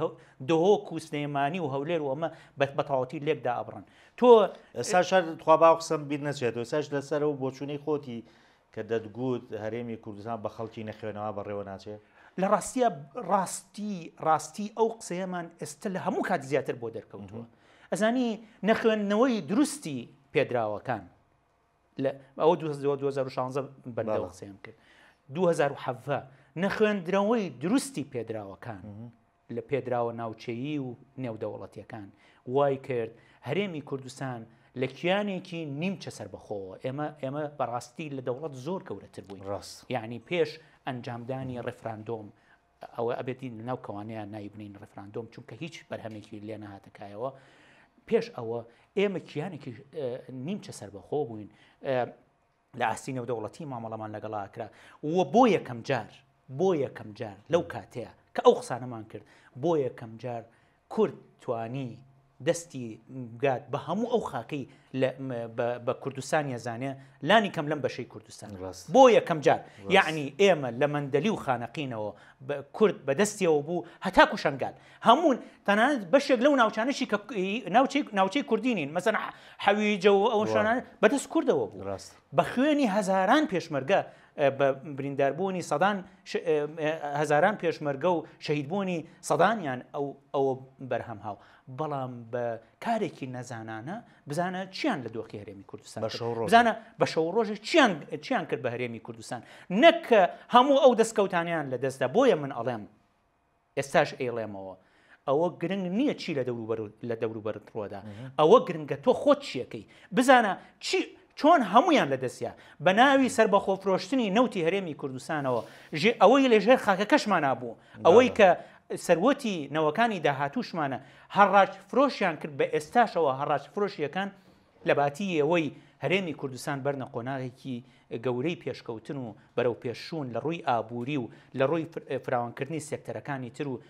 دهۆک و سلێمانی و هەولێر و ئەمە بە تەواوەتی لێکدا ئەبڕن تۆ ئێستاش هەر تخوا با قسەم بیر نەچێتەوە ئێستاش لەسەر ئەو بۆچوونەی خۆتی کە دەتگوت هەرێمی کوردستان بە خەڵکی نەخوێنەوە بەڕێوە ناچێ؟ لە ڕاستیە ڕاستی ڕاستی ئەو قسەیەمان ئێستا لە هەموو کات زیاتر بۆ دەرکەوتووە ئەزانی نەخوێندنەوەی دروستی پێدراوەکان لە ئەوە 2016 بەندەوە قسەیان کرد 2017 نەخوێندنەوەی دروستی پێدراوەکان لە پێدراوە ناوچەیی و نێودەوڵەتیەکان وای کرد هەرێمی کوردستان لە کیانێکی نیمچە سەربەخۆوە ئێمە ئێمە بەڕاستی لە دەوڵەت زۆر گەورەتر بووین ڕاست یعنی پێش ئەنجامدانی ڕێفراندۆم ئەوە ئەبێتی لەناو کەوانەیان نایبنین ڕێفراندۆم چونکە هیچ بەرهەمێکی لێ نەهاتەکایەوە پێش ئەوە ئێمە کیانێکی نیمچە سەربەخۆ بووین لە ئاستی نێودەوڵەتی مامەڵەمان لەگەڵا کرا و بۆ یەکەم جار بۆ یەکەم جار لەو کاتەیە کە ئەو قسانەمان کرد بۆ یەکەم جار کورد توانی دەستی بگات بە هەموو ئەو خاکەی بە کوردستان یەزانێ لانی کەم لەم بەشەی کوردستان بۆ یەکەم جار یعنی ئێمە لە مەندەلی و خانەقینەوە کورد بەدەستیەوە بوو هەتاکو شنگال هەموون تەنانەت بەشێک لەو ناوچانەشی کە ناوچەی ناوچەی کوردی نین مەسەن حەویجە و ئەو شوێنانە بەدەست کوردەوە بوو ڕاست بە خوێنی هەزاران پێشمەرگە بە برینداربوونی سەدان هەزاران پێشمەرگە و شەهیدبوونی سەدانیان ئەو ئەوە بەرهەم هاو بەڵام بە کارێکی نەزانانە بزانە چیان لە دۆخی هەرێمی کوردستان بزانە بە شەو ڕۆژێک چیان چیان کرد بە هەرێمی کوردستان نەک هەموو ئەو دەستکەوتانیان لە دەستدا بۆیە من ئەڵێم ئێستاش ئەیڵێمەوە ئەوە گرنگ نییە چی لە دەوروبەر لە دەوروبەرت ڕۆدا ئەوە گرنگە تۆ خۆت چیەکەی بزانە چی چۆن هەمویان لە دەستیا بە ناوی سەربەخۆ فرۆشتنی نەوتی هەرێمی کوردستانەوە ژێ ئەوەی لە ژێر خاکەکەشمانا بوو ئەوەی کە سەروەتی نەوەکانی داهاتووشمانە هەڕاج فرۆشیان کرد بە ئێستاشەوە هەڕاج فرۆشیەکان لەباتی ئەوەی هەرێمی کوردستان بەرنە قۆناغێکی گەورەی پێشکەوتن و بەرەوپێشچوون لە ڕووی ئابووری و لە ڕووی فراوانکردنی سێکتەرەکانی تر و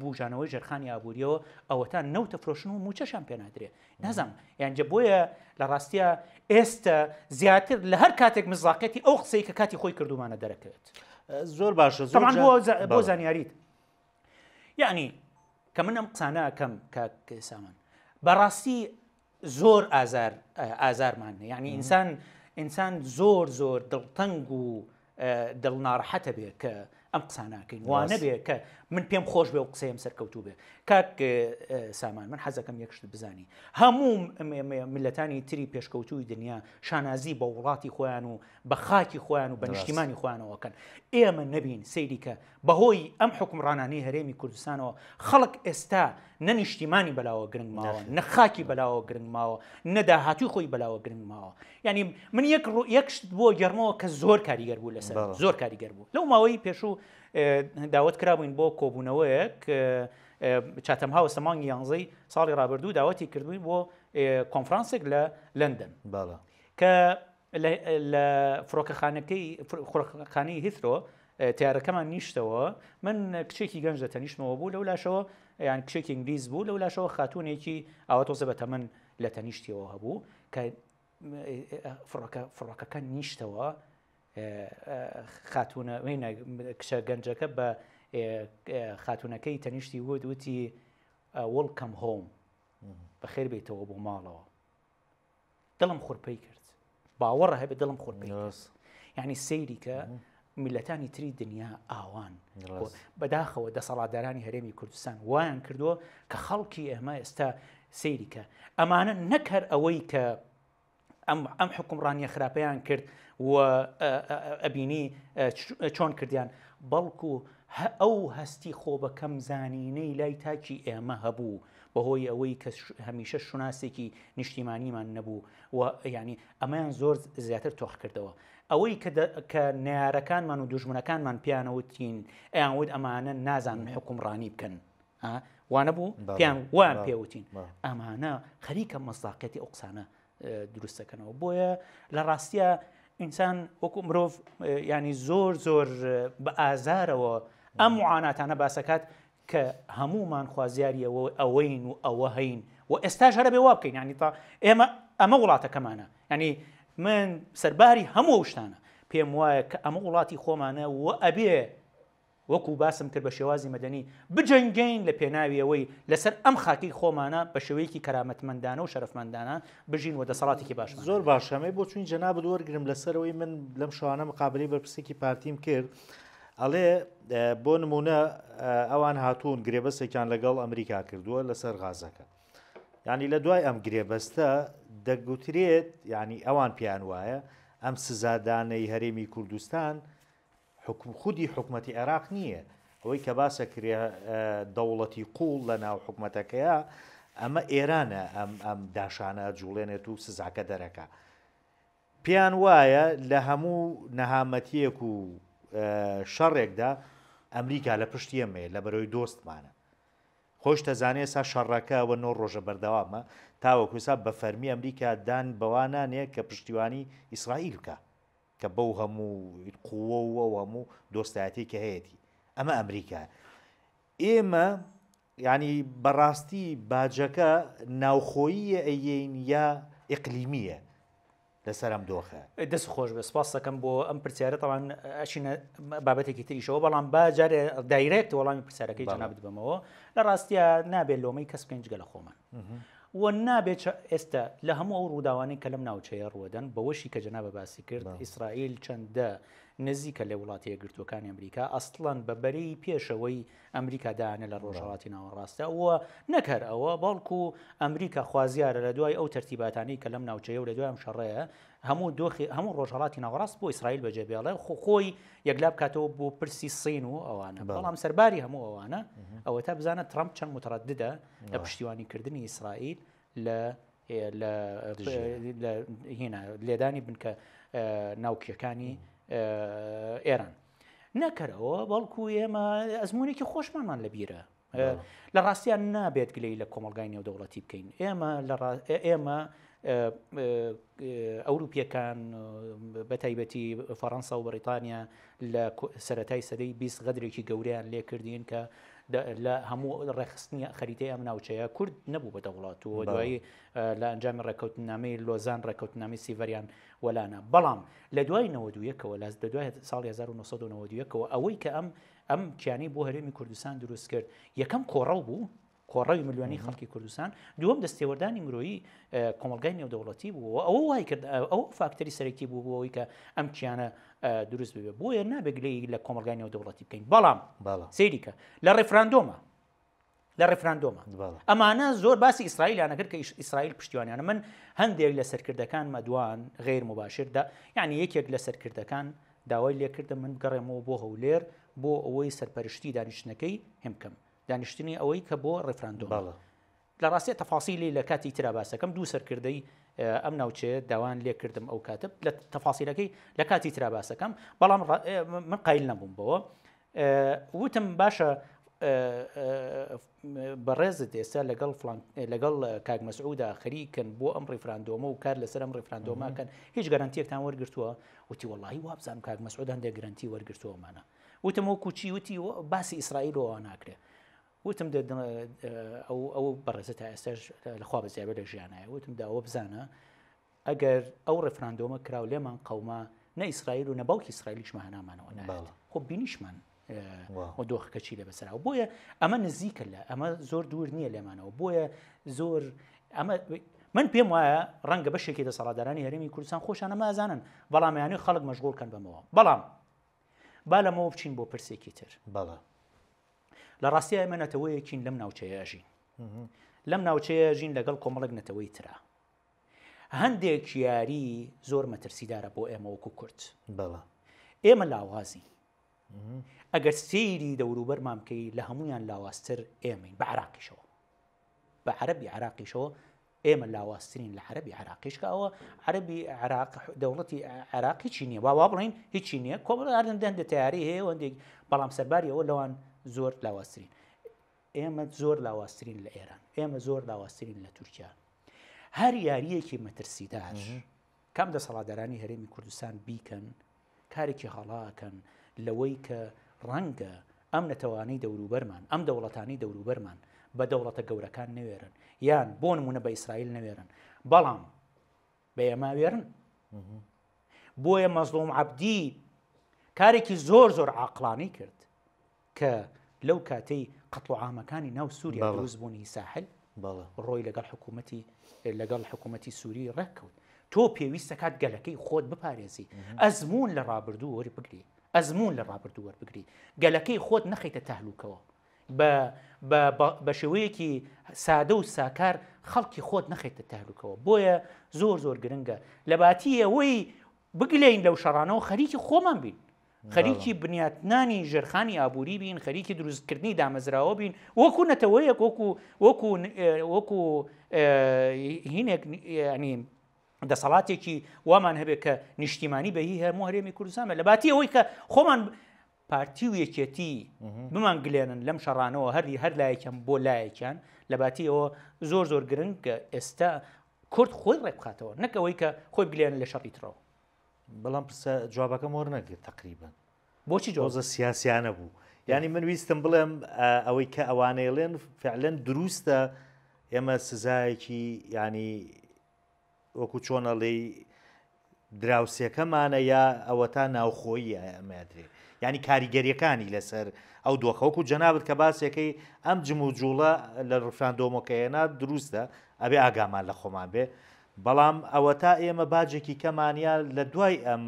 بوژانەوەی ژێرخانی ئابووریەوە ئەوەتا نەوتە فرۆشن و مووچەشیان پێ نادرێ نازانم یان جە بۆیە لە ڕاستیا ئێستە زیاتر لە هەر کاتێک مزاقێتی ئەو قسەی کە کاتی خۆی کردومانە دەرەکەوێت. زۆر باشە زۆر بۆ زانیاریت یعنی کە من ئەم قسانە ئەکەم کاک سامان بەڕاستی زۆر ئازار ئازارمان یعنی ئینسان ئینسان زۆر زۆر دڵتەنگ و دڵ ناڕەحەتە بێ کە ئەم قساناکەین وانە بێ کە من پێم خۆش بێ و قسەیم سەرکەوتوو بێ کاک سامان من حەزەکەم یەکشت بزانی هەموو میلەتانی تری پێشکەوتووی دنیا شانازی بە وڵاتی خۆیان و بە خاکی خۆیان و بە نیشتیمانی خۆیانەوەکەن ئێمە نەبین سەیری کە بەهۆی ئەم حوکمڕانانەی هەرێمی کوردستانەوە خەڵک ئێستا نە نیشتیمانی بەلاوە گرنگ ماوە نە خاکی بەلاوە گرنگ ماوە نە داهاتوی خۆی بەلاوە گرنگ ماوە یعنی من یەک ڕوو یەک شت بۆ گەرمەوە کە زۆر کاریگەر بوو لەسەر زۆر کاریگەر بوو لەو ماوەی پێشوو داوت کرابووین بۆ کۆبوونەوەیەک چاتەم هاوس لە مانگی یانزەی ساڵی ڕابردوو داوەتی کردبووین بۆ کۆنفرانسێک لە لەندەن کە لە فڕۆکەخانەکەی فڕۆکەخانەی هیثرۆ تیارەکەمان نیشتەوە من کچێکی گەنج لە تەنیشتمەوە بوو لەو لاشەوە یان کچێکی ئینگلیز بوو لەو لاشەوە خاتونێکی ئاوا تۆزە بە تەمەن لە تەنیشتیەوە هەبوو کە فڕۆکە فڕۆکەکە نیشتەوە خاتونە وینە کچە گەنجەکە بە خاتونەکەی تەنیشتی وت وتی وڵکەم هۆم بەخێر بێتەوە بۆ ماڵەوە دڵم خورپەی کرد باوەڕە هەبێ دڵم خورپەی کرد یعنی سەیری کە میلەتانی تری دنیا ئاوان بەداخەوە دەسەڵاتدارانی هەرێمی کوردستان وایان کردووە کە خەڵکی ئێمە ئێستا سەیری کە ئەمانە نەکەر ئەوەی کە ئەم ئەم حکومڕانیە خراپەیان کرد و ئەبینی چۆن کردیان بەڵکو ئەو هەستی خۆ بەکەم زانینەی لای تاکی ئێمە هەبوو بەهۆی ئەوەی کە هەمیشە شوناسێکی نیشتیمانیمان نەبوو و یعنی ئەمەیان زۆر زیاتر تۆخ کردەوە ئەوەی کە نەیارەکانمان و دوژمنەکانمان پیانەوتین ئەیان وت ئەمانە نازانن حکومڕانی بکەن وانە بوو پیان وان پێوتین ئەمانە خەریکە مەساقەتی ئەو قسانە دروستەکەنەوە بۆیە لە ڕاستە ئینسان وەکو مرۆڤ ینی زۆر زۆر بە ئازارەوە ئەم معاناتانە باسەکات کە هەموومان خوازیاری ئەوە ئەوەین و ئەوە هەین و ئێستاش هەرە بێ وا بکەین یعنی تا ئێمە ئەمە وڵاتەکەمانە یعنی من سەرباری هەموو ئەو شتانە پێم وایە کە ئەمە وڵاتی خۆمانە و ئەبێ وەکو باسم کرد بە شێوازی مەدەنی بجەنگین لە پێناوی ئەوەی لەسەر ئەم خاکی خۆمانە بە شێوەیەکی کەرامەتمەندانە و شەرەفمەندانە بژین و دەسەڵاتێکی باشمان زۆر باشە ئەمەی بۆچوونی جەنابت وەرگرم لەسەرەوەی من لەم شەوانە مقابلەی بەرپرسێکی پارتیم کرد ئەڵێ بۆ نمونە ئەوان هاتوون گرێبەستێکیان لەگەڵ ئەمریکا کردووە لەسەر غازەکە ینی لە دوای ئەم گرێبەستە دەگوترێت ینی ئەوان پێیان وایە ئەم سزادانەی هەرێمی کوردستان حکم خودی حکومەتی عێراق نییە ئەوەی کە باسە کرێ دەوڵەتی قوڵ لە ناو حکومەتەکەیە ئەمە ئێرانە ئەم ئەم داشانە جوڵێنێت و سزاکە دەرەکە پێیان وایە لە هەموو نەهامەتییەک و شەڕێکدا ئەمریکا لە پشت ئێمەیە، لە بەرەی دۆستمانە. خۆیش دەزانێ ئێستا شەڕەکە ئەوە نۆ ڕۆژە بەردەوامە، تاوەکو ئێستا بە فەرمی ئەمریکا دان بەوە نانێ کە پشتیوانی ئیسرائیل بکا، کە بەو هەموو قووە و ئەو هەموو دۆستایەتیەی کە هەیەتی. ئەمە ئەمریکایە. ئێمە یانی بەڕاستی باجەکە ناوخۆییە ئەیەین یا ئیقلیمییە لەسەر ئەم دۆخە؟ دەست خۆش بێ سپاس دەکەم بۆ ئەم پرسیارە تەوان ئەچینە بابەتێکی تریشەوە بەڵام با جارێ direct وەڵامی پرسیارەکەی جەنابت بەمەوە لە ڕاستە نابێت لۆمەی کەس بکەین جگە لە خۆمان و نابێت ئێستا لە هەموو ئەو ڕووداوانەی کە لەم ناوچەیە ڕوەدەن بەوەشی کە جەنابە باسی کرد ئیسرائیل چەندە نزیکە لە وڵاتی یەکگرتووەکانی ئەمریکا ئەسڵەن بە بەرەی پێشەوەی ئەمریکا دانە لە ڕۆژهەڵاتی ناوەڕاستە و نەک هەر ئەوە بەڵکو ئەمریکا خوازیارە لە دوای ئەو تەرتیباتانەی کە لەم ناوچەیە و لە دوای ئەم شەڕەیە هەموو دۆخی هەموو ڕۆژهەڵاتی ناوەڕاست بۆ ئیسرائیل بەجێ بێڵێ خۆ خۆی یەکلا بکاتەوە بۆ پرسی سین و ئەوانە بەڵام سەرباری هەموو ئەوانە ئەوە تا بزانە ترامپ چەند مترددە لە پشتیوانیکردنی ئیسرائیل لە لە هینا لێدانی بنکە ناوکیەکانی ئێران. نەکەرەوە بەڵکو ئێمە ئەزمونێکی خۆشمانمان لەبیرە لە ڕاستیان نابێت گلەی لە کۆمەلگای نێودەوڵەتی بکەین ئێمە لە ئێمە ئەوروپیەکان بە تایبەتی فەڕەنسا و بەریتانیا لە سەتای سەدەی 20 غەدرێکی گەوریان لێکردین کە لە هەموو ڕێکخستنی خەریتەی ئەم ناوچەیە کورد نەبوو بە دەوڵات و دوایی لە ئەنجامی ڕێککەوتنامەی لۆزان ڕێککەوتنامەی سیڤەریان وەلانا بەڵام لە دوای 91ەوە لە دوای ساڵی 1991ەوە ئەوەی کە ئەم ئەم کیانی بۆ هەرێمی کوردستان دروست کرد یەکەم کۆڕەو بوو کۆڕەوی ملیۆنی خەڵکی کوردستان دووەم دەستێوەردانی مرۆیی کۆمەڵگای نێودەوڵەتی بوو ئەوە وای کرد ئەو فاکتەری سەرەکی بوو بۆ ئەوەی کە ئەم کیانە دروست ببێ بۆیە نابێت گلەیی لە کۆمەڵگای نێودەوڵەتی بکەین بەڵام سەیریکە لە ڕێفراندۆمە لە ڕێفراندۆمە ئەمانە زۆر باسی ئیسرائیلیانە کرد کە ئیسرائیل پشتیوانیانە من هەندێک لە سەرکردەکان مەدوان غیر مباشردا یعنی یەکێک لە سەرکردەکان داوای لێکردم من بگەڕێمەوە بۆ هەولێر بۆ ئەوەی سەرپەرشتی دانیشتنەکەی هەم بکەم دانیشتنی ئەوەی کە بۆ ڕێفراندۆم لە ڕاستیا تەفاسیلی لە کاتی ترا باسەکەم دوو سەرکردەی ئەم ناوچەیە داوایان لێ کردم ئەو کاتە لە تەفاسیلەکەی لە کاتی ترا باسەکەم بەڵام من قایل نەبووم بەوە وتم باشە بەڕێزت ئێستا لەگەڵ فلان لەگەڵ کاک مەسعودا خەریکن بۆ ئەم ڕیفراندۆمە و کار لەسەر ئەم ڕیفراندۆماکەن هیچ گەرانتیەکتان وەرگتووە وتی وەڵی وابزانم کاک مەسعود هەندێک گرنتی وەرگتووەمانە وتم وەکو چی وتی باسی ئیسرائیل ناکرێ وتم دە ئەو ئەو بەڕێزە تا ئێستاش لەخوا بەزیابێ لە ژیانایە وتم دە ئەوە بزانە ئەگەر ئەو ڕێفراندۆمە کرا و لێمان قەوما نە ئیسرائیل و نە باوکی ئیسرائیلیشمان هەنامانەوە نایەت خۆ بینیشمان و دۆخەکە چی لە بەسەراوە بۆیە ئەمە نزیکە لە ئەمە زۆر دوور نییە لێمانەوە بۆیە زۆر ئەمە من پێم وایە ڕەنگە بەشێکی دەسەڵاتدارانی هەرێمی کوردستان خۆشیان ئەمە ئەزانن بەڵام یانی خەڵک مەشغوڵ کەن بەمەوە بەڵام با لەمەوە بچین بۆ پرسێکی تر بەڵێ لە ڕاستیا ئێمە نەتەوەیەکین لەم ناوچەیە ئەژین لەم ناوچەیە ژین لەگەڵ کۆمەڵێک نەتەوەی ترا هەندێک یاری زۆر مەترسیدارە بۆ ئێمە وەکو کورد بەڵێ ئێمە لاوازین ئەگەر سەیری دەوروبەرمان بکەی لە هەمویان لاوازتر ئێمەین بە عراقیشەوە بە عەرەبی عراقیشەوە ئێمە لاوازترین لە عەرەبی عراقیش کە ئەوە عەرەبی عراق دەوڵەتی عراق هیچی نییە با وا بڵین هیچی نییە کۆمەڵ هەندێک تیاری هەیە هەندێک بەڵام سەرباری ئەوە لەوان زۆر لاوازترین ئێمە زۆر لاوازترین لە ئێران ئێمە زۆر لاوازترین لە تورکیا هەر یاریەکی مەترسیدار کام دەسەڵاتدارانی هەرێمی کوردستان بیکەن کارێکی هەڵە ئەکەن لەوەی کە ڕەنگە ئەم نەتەوانەی دەوروبەرمان، ئەم دەوڵەتانەی دەوروبەرمان بە دەوڵەتە گەورەکان نەوێرن، یان بۆ نموونە بە ئیسرائیل نەوێرن، بەڵام بە ئێمە وێرن. بۆیە مەزڵوم عەبدی کارێکی زۆر زۆر عاقڵانەی کرد کە لەو کاتەی قەتڵ و عامەکانی ناو سووریا دروست بوونی ساحل ڕۆی لەگەڵ حکوومەتی لەگەڵ حکوومەتی سووری ڕێککەوت تۆ پێویستە کات گەلەکەی خۆت بپارێزی ئەزمون لە ڕابردوو وەربگری ئەزمون لە ڕابردوو وەربگری گەلەکەی خۆت نەخیتە تەهلوکەوە بە شێوەیەکی سادە و ساکار خەڵکی خۆت نەخیتە تەهلوکەوە بۆیە زۆر زۆر گرنگە لە باتی ئەوەی بگلین لەو شەڕانەوە خەریکی خۆمان بین خەریکی بنیاتنانی ژێرخانی ئابووری بین، خەریکی دروستکردنی دامەزراوە بین، وەکو نەتەوەیەک، وەکو وەکو وەکو هینێک ینی دەسەڵاتێکی وامان هەبێت کە نیشتیمانی بە هی هەموو هەرێمی کوردستان بێت لە باتی ئەوەی کە خۆمان پارتی و یەکێتی بمان گلێنن لەم شەڕانەوە هەری هەر لایەکیان بۆ لایەکیان لە باتی ئەوە زۆر زۆر گرنگە ئێستا کورد خۆی ڕێکبخاتەوە نەک ئەوەی کە خۆی بگلێنن لە شەڕی ترەوە. بەڵام پرسە جوابەکەم وەرنەگرت تقریبا بۆچی جۆزە سیاسیانە بوو یعنی من ویستم بڵێم ئەوەی کە ئەوانەیڵێن فعلەن دروستە ئێمە سزایەکی ینی وەکو چۆنەڵێی دراوسێکەمانە یا ئەوەتا ناوخۆیی ئەمەدرێ ینی کاریگەریەکانی لەسەر ئەو دۆخەوەکو جەنابەت کە باسێکەی ئەم جم و جوڵە لە ڕفراندۆمەکەیەنا دروستە ئەبێ ئاگامان لە خۆمان بێ بەڵام ئەوەتا ئێمە باجێکی کەمان یا لە دوای ئەم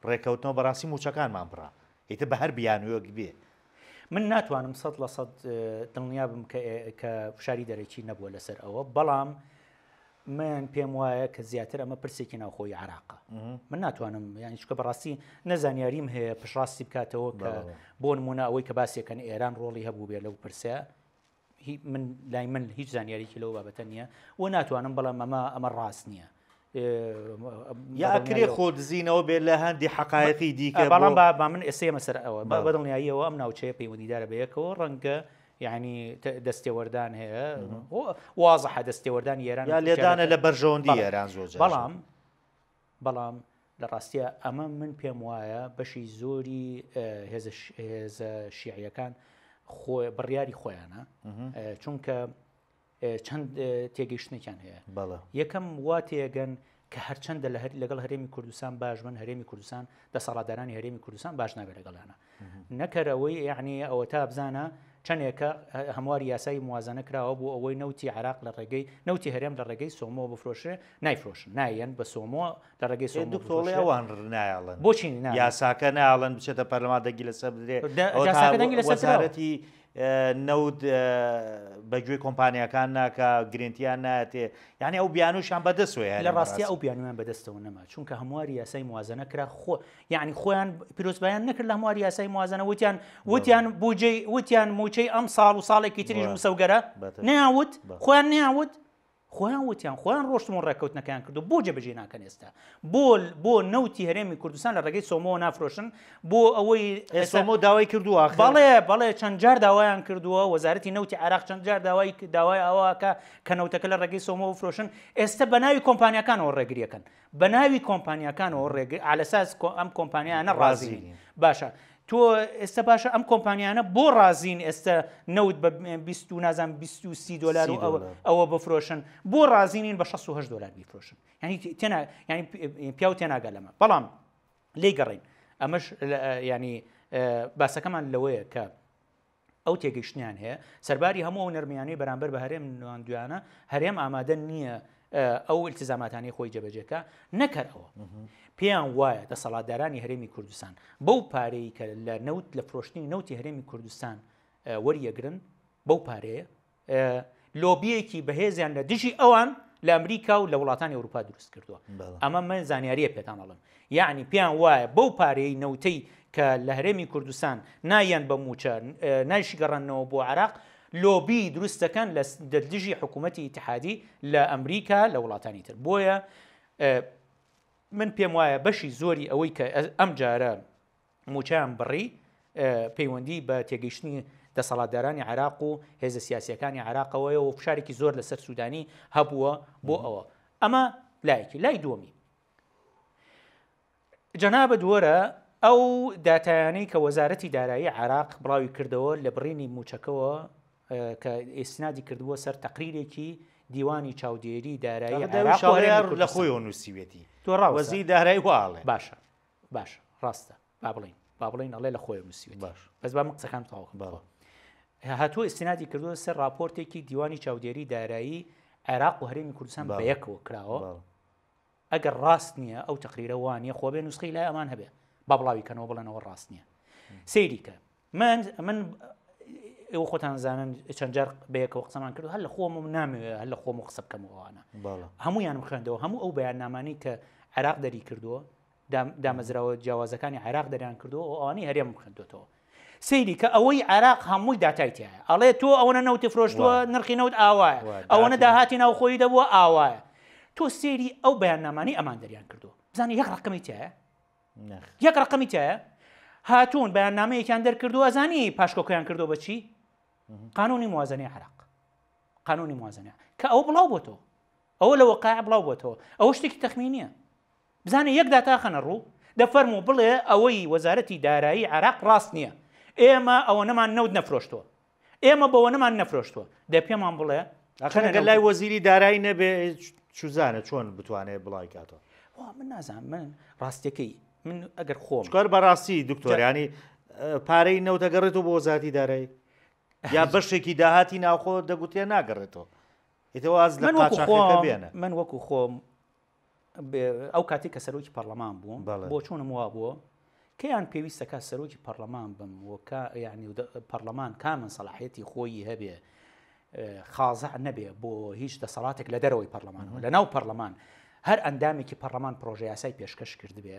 ڕێکەوتنەوە بەڕاستی مووچەکانمان بڕا ئیتر بە هەر بیانوویەک بێ. من ناتوانم 100% دڵنیا بم کە کە فشاری دەرەکی نەبووە لەسەر ئەوە بەڵام من پێم وایە کە زیاتر ئەمە پرسێکی ناوخۆی عراقە من ناتوانم یانی چکە بەڕاستی نەزانیاریم هەیە پشڕاستی بکاتەوە کە بۆ نمونە ئەوەی کە باسیەکەن ئێران ڕۆڵی هەبوو بێ لەو پرسە من لای من هیچ زانیاریکی لەو بابەتە نییە و ناتوانم بەڵام ئەمە ئەمە ڕاست نییە یا ئەکرێ خۆ دزینەوە بێت لە هەندی حقایقی دیکە بەڵام با با من ئێستا مەسەر ئەوە بە بەدڵنیاییەوە ئەم ناوچەیە پەیوەندیدارە بە یەکەوە ڕەنگە یعنی دەستێوەردان هەیە وازحە دەستێوەردانی ئێران یا لێدانە لە بەرژەوەندی ئێران زۆر بەڵام بەڵام لە ڕاستیا ئەمە من پێم وایە بەشی زۆری هێزە شیعیەکان خۆ بڕیاری خۆیانە چونکە چەند تێگەیشتنێکیان هەیە یەکەم وا تێگەن کە هەرچەندە لە هەر لەگەڵ هەرێمی کوردستان باش بن هەرێمی کوردستان دەسەڵاتدارانی هەرێمی کوردستان باش نابێت لەگەڵیانە نەکەرەوەی یعنی ئەوە تا بزانە چەندێکە هەمواری یاسایی موازنە کراوە بۆ ئەوەی نەوتی عراق لە ڕێگەی نەوتی هەرێم لە ڕێگەی سۆمۆ بفرۆشێ نایفرۆشن نایەن بە سۆمۆ لە ڕێگەی سۆمۆ دکتۆڵێ ئەوان نایڵن بۆچی یاساکە ناڵن بچێتە پەرلەمان دەنگی لەسەر بدرێ دەنگی لەسەر وەزارەتی نەوت بە گوێی کۆمپانیاکان ناکا گرنتیان نایەتێ یعنی ئەو بیانوشیان بەدەستەوەیە لە ڕاستی ئەو بیانویان بەدەستەوە نەما چونکە هەمواری یاسای موازنە کرا خۆ یعنی خۆیان پیرۆزبایان نەکرد لە هەمواری یاسای موازنە وتیان وتیان بودجەی وتیان موچەی ئەم ساڵ و ساڵێکی تریش مسەوگەرە نەیان وت خۆیان نەیان وت خۆیان وتیان خۆیان ڕۆشتن و ڕێککەوتنەکەیان کردو بۆ جێبەجێ ناکەن ئێستا بۆ بۆ نەوتی هەرێمی کوردستان لە ڕێگەی سۆمۆوە نافرۆشن بۆ ئەوەی سۆمۆ داوای کردووە بەڵێ بەڵێ چەند جار داوایان کردووە وەزارەتی نەوتی عێراق چەند جار داوای داوای ئەوەکە کە نەوتەکە لە ڕێگەی سۆمۆ بفرۆشن ئێستا بە ناوی کۆمپانیاکانەوە ڕێگریەکەن بە ناوی کۆمپانیاکانەوە ڕێگر عەلەساس ئەم کۆمپانیانە ڕازی باشە تۆ ئێستا باشە ئەم کۆمپانیانە بۆ ڕازین ئێستا نەوت بە 20 و نازان 23 دلار و ئەوە بفرۆشن بۆ ڕازینین بە 68 دلار بیفرۆشن ینی تێنا ینی پیاو تێناگە لەمە بەڵام لی گەڕین ئەمەش ینی باسەکەمان لەوەیە کە ئەو تێگەیشتنیان هەیە سەرباری هەموو ئەو نەرمیانەی بەرامبەر بە هەرێم نواندویانە هەرێم ئامادە نییە ئەو التزاماتانەی خۆی جێبەجێکە نەکەر ئەوە پێیان وایە دەسەڵاتدارانی هەرێمی کوردستان بەو پارەی کە لە نەوت لە فرۆشتنی نەوتی هەرێمی کوردستان وەریەگرن بەو پارەیە لۆبیەکی بەهێزیان لە دژی ئەوان لە ئەمریکا و لە وڵاتانی ئەوروپا دروست کردووە ئەمە من زانیاریە پێتان ئەڵم یعنی پێیان وایە بەو پارەی نەوتەی کە لە هەرێمی کوردستان نایەن بە موچە نایشی گەڕانەوە بۆ عراق لۆبی دروست دەکەن لە دژی حکوومەتی ئیتحادی لە ئەمریکا لە وڵاتانی تر بۆیە من پێم وایە بەشی زۆری ئەوەی کە ئەم جارە موچەیان بڕی پەیوەندی بە تێگەیشتنی دەسەڵاتدارانی عێراق و هێزە سیاسیەکانی عێراقەوەیە و فشارێکی زۆر لەسەر سوودانی هەبووە بۆ ئەوە ئەمە لایەکی لای دووەمی جەنابت وەرە ئەو داتایانەی کە وەزارەتی دارایی عێراق بڵاوی کردەوە لە بڕینی مووچەکەوە کە ئیستنادی کردبووە سەر تەقریرێکی دیوانی چاودێری دارایی عێراق و هەرێمی لە کوردستان. خۆیەوە نووسیوێتی تۆ ڕاوەستە. وەزیری دارایی وا ئەڵێ. باشە باشە ڕاستە با بڵێین با بڵێین ئەڵێ لە خۆیەوە نووسیوێتی باش. بەس با من قسەکانم تەواو کەم. بەڵێ. هاتووە ئیستنادی کردووە سەر ڕاپۆرتێکی دیوانی چاودێری دارایی عێراق و هەرێمی کوردستان بەڵێ. بەیەکەوە کراوە. بەڵێ. ئەگەر ڕاست نییە ئەو تەقریرە وا نییە خۆ بێ نوسخەی لای ئەمان هەبێ با بڵاوی کەنەوە بڵێنەوە ڕاست نییە سەیری کە من من ئێوە خۆتان زانن چەند جار بەیەکەوە قسەمان کرد هەر لە خۆم و نامەوێ هەر لە خۆم و قسە بکەم ئەوانە هەمویانم خوێندەوە هەموو ئەو بەیاننامانەی کە عێراق دەری کردووە دامەزراوە جیاوازەکانی عێراق دەریان کردووە و ئەوانەی هەرێمم خوێندوێتەوە سەیری کە ئەوەی عێراق هەمووی داتای تایە ئەڵێ تۆ ئەوەنە نەوتی فرۆشتووە نرخی نەوت ئاوایە ئەوەنە داهاتی ناوخۆیی دەبووە ئاوایە تۆ سەیری ئەو بەیاننامانەی ئەمان دەریان کردووە بزانە یەک ڕقمی تایە یەک ڕقمی تایە هاتوون بەیاننامەیەکیان دەرکردووە ئەزانی پاشکۆکەیان کردو بەچی قانونی موازنەی عراق قانونی موازنە کە ئەو بڵاو بۆتەوە ئەوە لە وەقایع بڵاو بۆتەوە ئەوە شتێکی تەخمینیە بزانە یەک داتا خەنە ڕوو، دە فەرموو بڵێ ئەوەی وەزارەتی دارایی عێراق ڕاست نییە، ئێمە ئەوەنەمان نەوت نەفرۆشتووە، ئێمە بەوەنەمان نەفرۆشتووە، دە پێمان بڵێ ئاخر ئەگەر لای وەزیری دارایی نەبێ چوزانە چۆن بتوانێت بڵاوی کاتەوە؟ وا من نازانم، من ڕاستیەکەی من ئەگەر خۆم چکار بەڕاستی دکتۆر ینی پارەی نەوت دەگەڕێتەوە بۆ وەزارەتی دارایی یا بەشێکی داهاتی ناوخۆ دەگوترێ ناگەڕێتەوە ئیتر واز لە من وەکو قاچاخەکە خۆم بێنە. من وەکو خۆم ئەو کاتێک کە سەرۆکی پەرلەمان بووم بۆچوونم وا بووە کەیان پێویستەکە سەرۆکی پەرلەمان بم وکە یعنی پەرلەمان کامن سەلاحەتی خۆی هەبێ خازع نەبێ بۆ هیچ دەسەڵاتێک لە دەرەوەی پەرلەمانەوە لە ناو پەرلەمان هەر ئەندامێکی پەرلەمان پرۆژە یاسای پێشکەش کردبێ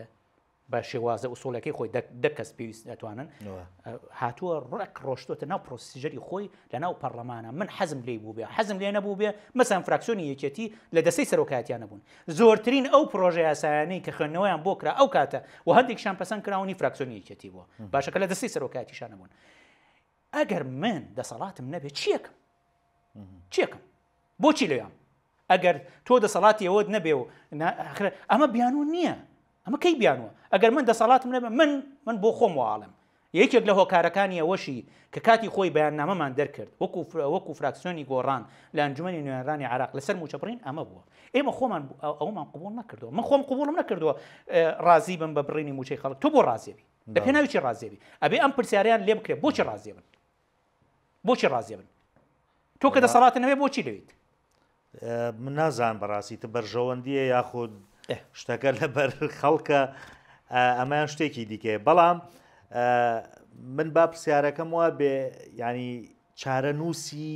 بە شێوازە ئوسوڵەکەی خۆی دە کەس پێویست ئەتوانن هاتووە ڕێک ڕۆشتۆتە ناو procedure ی خۆی لە ناو پەرلەمانە من حەزم لێی بوو بێ حەزم لێ نەبوو بێ مەسەن فراکسیۆنی یەکێتی لە دەستەی سەرۆکایەتیان نەبوون زۆرترین ئەو پرۆژە یاسایانەی کە خوێندنەوەیان بۆ کرا ئەو کاتە و هەندێکشان پەسەند کراونی فراکسیۆنی یەکێتی بووە باشە کە لە دەستەی سەرۆکایەتیشان نەبوون ئەگەر من دەسەڵاتم نەبێت چیەکەم چیەکەم بۆچی لەوێم ئەگەر تۆ دەسەڵاتی ئەوەت نەبێ و ئەمە بیانوو نییە ئەمە کەی بیانوە ئەگەر من دەسەڵاتم نەبێ من من بۆ خۆم واڵم یەکێک لە هۆکارەکانی ئەوەشی کە کاتی خۆی بەیاننامەمان دەرکرد وەکو وەکو فراکسیۆنی گۆڕان لە ئەنجومەنی نوێنەرانی عێراق لەسەر مووچە بڕین ئەمە بووە. ئێمە خۆمان ئەوەمان قبوڵ نەکردووە. من خۆم قبوڵم نەکردووە ڕازی بم بە بڕینی مووچەی خەڵک. تۆ بۆ ڕازی بی؟ لە پێناوی چی ڕازی بی؟ ئەبێ ئەم پرسیارەیان لێ بکرێت بۆچی ڕازی بن؟ بۆچی ڕازی بن؟ تۆ کە دەسەڵاتە نەوێ بۆچی لەویت؟ من نازانم بەڕاستی تە بەرژەوەندیە یاخود شتەکە لەبەر خەڵکە ئەمەیان شتێکی دیکەیە بەڵام من با پرسیارەکەم وا بێ ینی چارەنووسی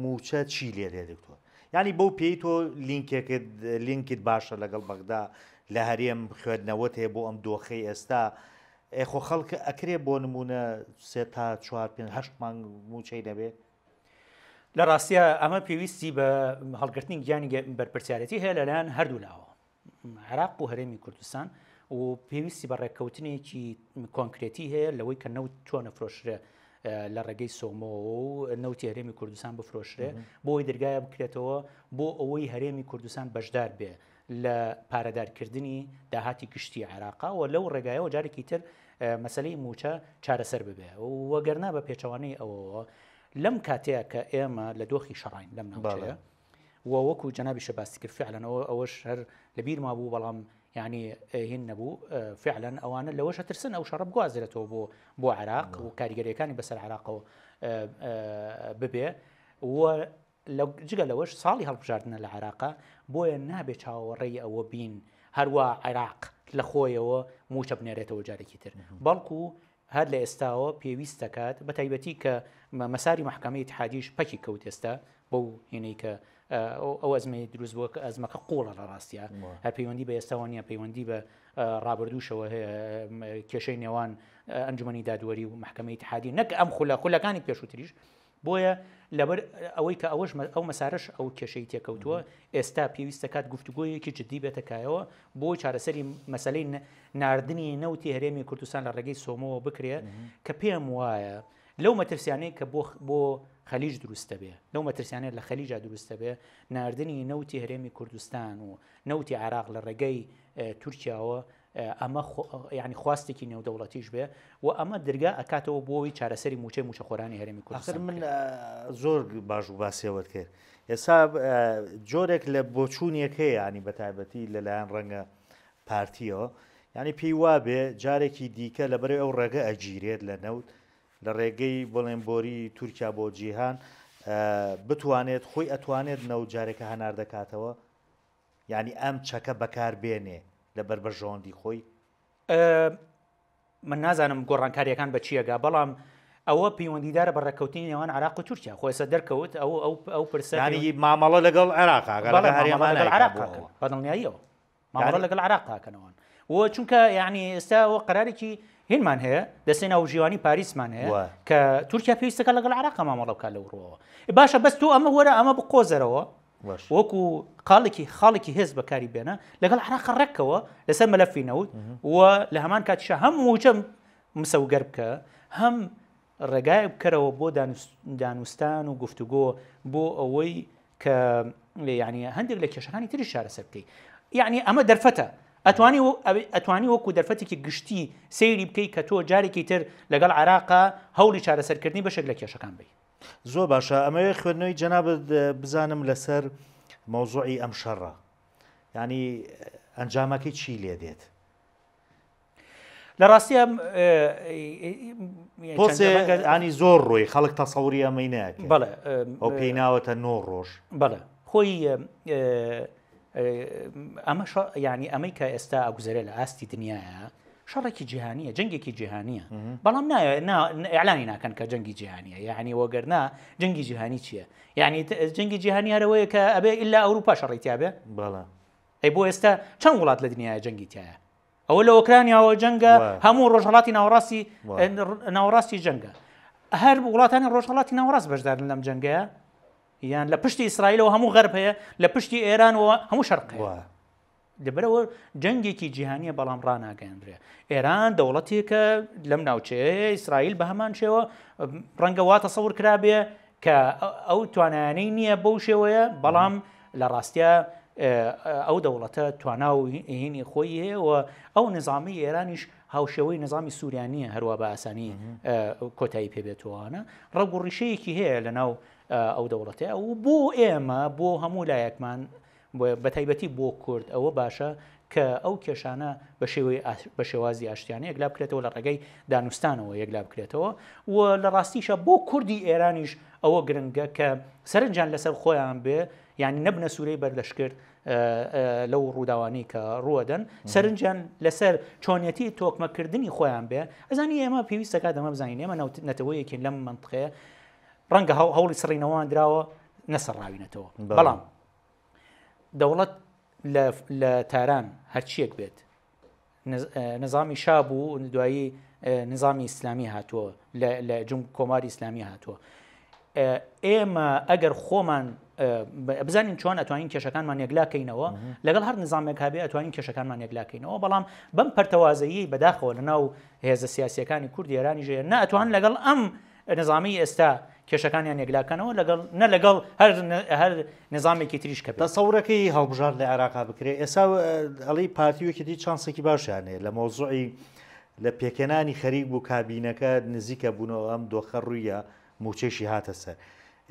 موچە چی لێ دێ دکتۆر ینی بەو پێی تۆ لینکێکت لینکت باشە لەگەڵ بەغدا لە هەرێم خوێندنەوەت هەیە بۆ ئەم دۆخەی ئێستا ئێخۆ خەڵک ئەکرێ بۆ نمونە سێ تا چوار پێ هەشت مانگ موچەی نەبێ لە ڕاستیا ئەمە پێویستی بە هەڵگرتنی گیانی بەرپرسیارەتی هەیە لەلایەن هەردوو لاوە عێراق و هەرێمی کوردستان و پێویستی بە ڕێککەوتنێکی کۆنکرێتی هەیە لەوەی کە نەوت چۆنە فرۆشرێ لە ڕێگەی سۆمۆ و نەوتی هەرێمی کوردستان بفرۆشرێ بۆی دەرگایە بکرێتەوە بۆ ئەوەی هەرێمی کوردستان بەشدار بێ لە پارەدارکردنی داهاتی گشتی عێراقا و لەو ڕێگایەوە جارێکی تر مەسەلەی مووچە چارەسەر ببێ وەگەرنا بە پێچەوانەی ئەوەوە لەم کاتەیە کە ئێمە لە دۆخی شەڕین لەم ناوچەیە و وەکو جەنابیشە باسی کرد فعلەن ئەوە ئەوەش هەر لە بیرما بوو بەڵام یعنی هین نەبوو فعلەن ئەوانە لەوەشە ترسن ئەو شەڕە بگوازرێتەوە بۆ بۆ عراق و کاریگەریەکانی بەسەر عراقەوە ببێ و جگە لەوەش ساڵی هەڵبژاردنە لە عێراقا، بۆیە نابێ چاوەڕێی ئەوە بین هەروا عێراق لە خۆیەوە مووچە بنێرێتەوە جارێکی تر، بەڵکو هەر لە ئێستاوە پێویست دەکات، بە تایبەتی کە مەساری مەحکەمەی ئیتحادیش پەکی کەوت ئێستا بەو هینەی کە ئەو ئەزمەی دروست بووە کە ئەزمەکە قوڵە لە ڕاستیا هەر پەیوەندی بە ئێستاوە نییە پەیوەندی بە ڕابردووشەوە هەیە کێشەی نێوان ئەنجومەنی دادوەری و مەحکەمەی ئیتحادی نەک ئەم خولە خولەکانی پێشووتریش بۆیە لەبەر ئەوەی کە ئەوەش ئەو مەسارەش ئەو کێشەی تێکەوتووە ئێستا پێویستە کات گفتوگۆیەکی جددی بێتە کایەوە بۆ چارەسەری مەسلەی ناردنی نەوتی هەرێمی کوردستان لە ڕێگەی سۆمەوە بکرێ کە پێم وایە لەو مەترسیانەی کە بۆ بۆ خەلیج دروستە بێ لەو مەترسیانە لە خەلیجا دروستە بێ ناردنی نەوتی هەرێمی کوردستان و نەوتی عراق لە ڕێگەی تورکیاوە ئەمە یانی خواستێکی نێودەوڵەتیش بێ و ئەمە درگا ئەکاتەوە بۆ ئەوەی چارەسەری مووچەی مووچەخۆرانی هەرێمی کوردستان ئاخر من بکرێت. زۆر باش و باسیەوەت کرد ئێستا جۆرێک لە بۆچوونێک هەیە ینی بە تایبەتی لەلایەن ڕەنگە پارتیەوە ینی پێی وابێ جارێکی دیکە لەبەرەی ئەو ڕێگە ئەگیرێت لە نەوت لە ڕێگەی بڵێن بۆری تورکیا بۆ جیهان بتوانێت خۆی ئەتوانێت نەوت جارێکە هەناردەکاتەوە یانی ئەم چەکە بەکار بێنێ لەبەر بەرژەوەندی خۆی؟ من نازانم گۆڕانکاریەکان بە چیەگا بەڵام ئەوە پەیوەندیدارە بە ڕێککەوتنی نێوان عراق و تورکیا خۆ ئێستا دەرکەوت ئەو ئەو ئەو پرسە ینی مامەڵە لەگەڵ عێراق لەگەڵ عراق بەدڵنیاییەوە مامەڵە لەگەڵ عراق کاکەنەوەن و چونکە یعنی ئێستا ئەوە قەرارێکی هینمان هەیە دەستەی ناوبژیوانی پاریسمان هەیە کە تورکیا پێویستەکە لەگەڵ عراق مامەڵە بکات لەو ڕووەوە باشە بەس تۆ ئەمە وەرە ئەمە بقۆزەرەوە وەکو خاڵێکی خاڵێکی هێز بەکاری بێنە لەگەڵ عراق ڕێکەوە لەسەر مەلەفی نەوت و لە هەمان کاتیشە هەم موچە مسەوگەر بکە هەم ڕێگایەک بکەرەوە بۆ دانوستان و گفتوگۆ بۆ ئەوەی کە یعنی هەندێک لە کێشەکانی تریش چارەسەر بکەیت یعنی ئەمە دەرفەتە ئەتوانی ئەتوانی وەکو دەرفەتێکی گشتی سەیری بکەیت کە تۆ جارێکی تر لەگەڵ عراقا هەوڵی چارەسەرکردنی بەشێک لە کێشەکان بی. زۆر باشە ئەمەوێ خوێندنەوەی جەنابت بزانم لەسەر مەوزوعی ئەم شەڕە یعنی ئەنجامەکەی چی لێ دێت؟ لە ڕاستیا ینی زۆر ڕۆی خەڵک تەسەوری ئەمەی ناکە بەڵێ ئەو پێی ناوەتە نۆ ڕۆژ بەڵێ خۆی ئەمە ینی ئەمەی کە ئێستا ئەگوزەرێ لە ئاستی دنیاە شەڕێکی جیهانیە جەنگێکی جیهانیە بەڵام ئەلانی ناکەن کە جەنگی جیهانیە یعنی وەگەرنا جەنگی جیهانی چییە یعنی جەنگی جیهانی هەرەوەیە کە ئەبێ ئللا ئەوروپا شەڕی تیاابێ بەڵێ ئەی بۆ ئێستا چەند وڵات لە دنیاە جەنگی تایە ئەوە لە ئۆکرانیاوە جەنگە هەموو ڕۆژهڵاتی ناوەڕاستی ناوەڕاستی جەنگە هەر وڵاتانی ڕۆژهڵاتی ناوەڕاست بەشدارن لەم جەنگەیە یان لە پشتی ئیسرائیلەوە هەموو غەرب هەیە لە پشتی ئێرانەوە هەموو شەرق هەیە لەبەرەوە جەنگێکی جیهانیە بەڵام ڕناگەندرێ ئێران دەوڵەتێکە لەم ناوچەیە ئیسرائیل بە هەمان شێوە ڕەنگە وا تەسەور کرابێ کە ئەو توانایانەی نییە بەو شێوەیە بەڵام لە ڕاستیا ئەو دەوڵەتە توانا و هینی خۆی هەیە و ئەو نظامی ئێرانیش هاوشێوەی نظامی سووریا نییە هەروە بە ئاسانی کۆتایی پێبێتەوەانە ڕەگ و ڕیشەیەکی هەیە لە ناو ئەو دەوڵەتەیە و بۆ ئێمە بۆ هەموو لایەکمان بە تایبەتی بۆ کورد ئەوە باشە کە ئەو کێشانە بە شێوەی بە شێوازی ئاشتیانە یەکلا بکرێتەوە لە ڕێگەی دانوستانەوە یەکلا بکرێتەوە و لە ڕاستیشە بۆ کوردی ئێرانیش ئەوە گرنگە کە سەرنجیان لەسەر خۆیان بێ یعنی نەبنە سوورەی بەرلەشکرد لەو ڕووداوانەی کە ڕووەدەن سەرنجیان لەسەر چۆنیەتی تۆکمەکردنی خۆیان بێ ئەزانی ئێمە پێویستەکە دەمە بزانین ئێمە نەتەوەیەکین لەم منطقەیە ڕەنگە هەوڵی سڕینەوەمان دراوە نەسەڕاوینەتەوە بەڵام دەوڵەت لە تاران هەرچیەک بێت نظامی شا بوو دوایی نظامی ئیسلامی هاتووە لە جم کۆماری ئیسلامی هاتووە ئێمە ئەگەر خۆمان بزانین چۆن ئەتوانین کێشەکانمان یەکلاکەینەوە لەگەڵ هەر نظامێک هەبێ ئەتوانین کێشەکانمان یەکلاکەینەوە بەڵام بەم پەرتەوازەیی بەداخەوە لە ناو هێزە سیاسەکانی کورد ئێرانی ژێر ناتوان لەگەڵ ئەم نظامی ئێستا کێشەکانیان یەکلاکەنەوە لەگەڵ نە لەگەڵ هەر هەر نظامێکی تریش کە بێت. تەسەورەکەی هەڵبژارد لە عێراقا بکرێ ئێستا ئەڵێی پارتی و یەکێتی چانسێکی باشیان هەیە لە مەوزوعی لە پێکهێنانی خەریک بوو کابینەکە نزیکە بوونەوە ئەم دۆخە ڕوویە موچەیشی هاتە سەر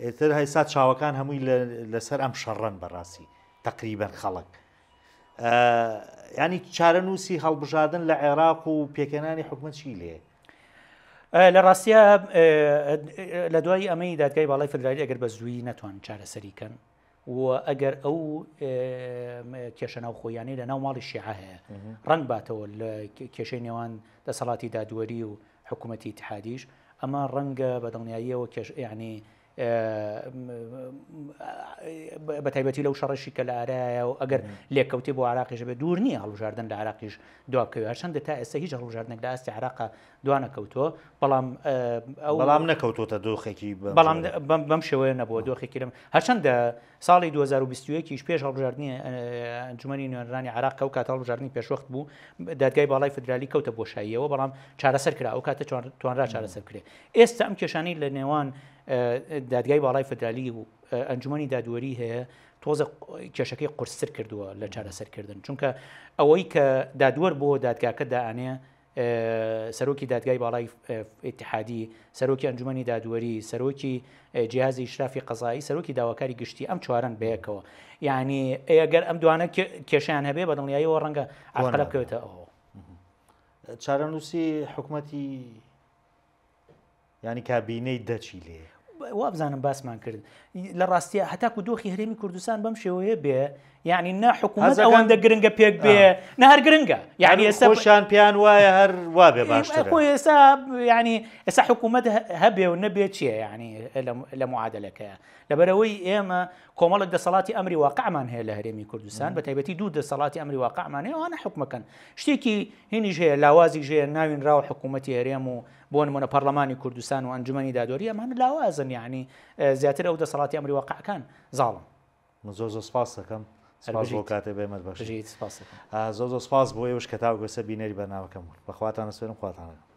ئێتر هەیسا چاوەکان هەمووی لەسەر ئەم شەڕەن بەڕاستی تقریبەن خەڵک ینی چارەنووسی هەڵبژاردن لە عێراق و پێکهێنانی حکومەت چی لێ؟ لە ڕاستیا لە دوای ئەمەی دادگای باڵای فدرالی ئەگەر بە زووی نەتوان چارەسەری کەن و ئەگەر ئەو کێشە ناوخۆیانەی لە ناو ماڵی شیعە هەیە ڕەنگ باتەوە لە کێشەی نێوان دەسەڵاتی دادوەری و حکوومەتی ئیتحادیش ئەمە ڕەنگە بە دڵنیاییەوە کێش یعنی بە تایبەتی لەو شەڕەشی کە لە ئارایە و ئەگەر لێکەوتی بۆ عراقیش بێت دوور نییە هەڵبژاردن لە عراقیش دوا بکەوێت هەرچەندە تا ئێستا هیچ هەڵبژاردنێک لە ئاستی عراقا دوانەکەوتووە بەڵام ئەو بەڵام نەکەوتۆتە دۆخێکی بەڵام بەم شێوەیە نەبووە دۆخێکی لەم هەرچەندە ساڵی 2021 یش پێش هەڵبژاردنی ئەنجومەنی نوێنەرانی عراق کە ئەو کاتە هەڵبژاردنی پێشوەخت بوو دادگای باڵای فدرالی کەوتە بۆشاییەوە بەڵام چارەسەر کرا ئەو کاتە توانرا چارەسەر بکرێت ئێستا ئەم کێشانەی لە نێوان دادگای باڵای فدرالی و ئەنجومەنی دادوەری هەیە تۆزە کێشەکەی قورستر کردووە لە چارەسەرکردن چونکە ئەوەی کە دادوەر بۆ دادگاکە دائەنێ سەرۆکی دادگای باڵای ئیتحادی، سەرۆکی ئەنجومەنی دادوەری، سەرۆکی جیهازی ئیشرافی قەزایی، سەرۆکی داواکاری گشتی ئەم چوارەن بەیەکەوە. یعنی ئەگەر ئەم دوانە کێشیان هەبێ بە دڵنیاییەوە ڕەنگە عەرقەلە بکەوێتە ئەوە. چارەنووسی حکومەتی یانی کابینەی دە چی لێ؟ وابزانم باسمان کرد لە ڕاستیە هەتاکو دۆخی هەرێمی کوردستان بەم شێوەیە بێ یعنی نە حکوومەت ئەوەندە گرنگە پێک بێ نە هەر گرنگە یعنی ئێستا خۆشیان پێیان وایە هەر وابێ باشتر خۆی ئێستا یعنی ئێستا حکوومەت هەبێ و نەبێ چییە یعنی لە معادلەکەیە لەبەرەوەی ئێمە کۆمەڵک دەسەڵاتی ئەمری واقعمان هەیە لە هەرێمی کوردستان بە تایبەتی دوو دەسەڵاتی ئەمری واقعمان هەیە ئەوانە حکومەکەن شتێکی هینیش هەیە لاوازیش هەیە ناوینراوە حکوومەتی هەرێم و بۆ نمونە پەرلەمانی کوردستان و ئەنجومەنی دادوەری ئەمانە لاوازن یعنی زیاتر ئەو دەسەڵاتی ئەمری واقعەکان زاڵن. من زۆر زۆر سپاست دەکەم سپاس بۆ کاتێ بێمەت بەخشی. زۆر زۆر سپاس بۆ ئێوەش کە تاوەکو ئێستا بینەری بەرنامەکەم بوون. بە خواتان ئەسپێرم خواتان لەگەڵ.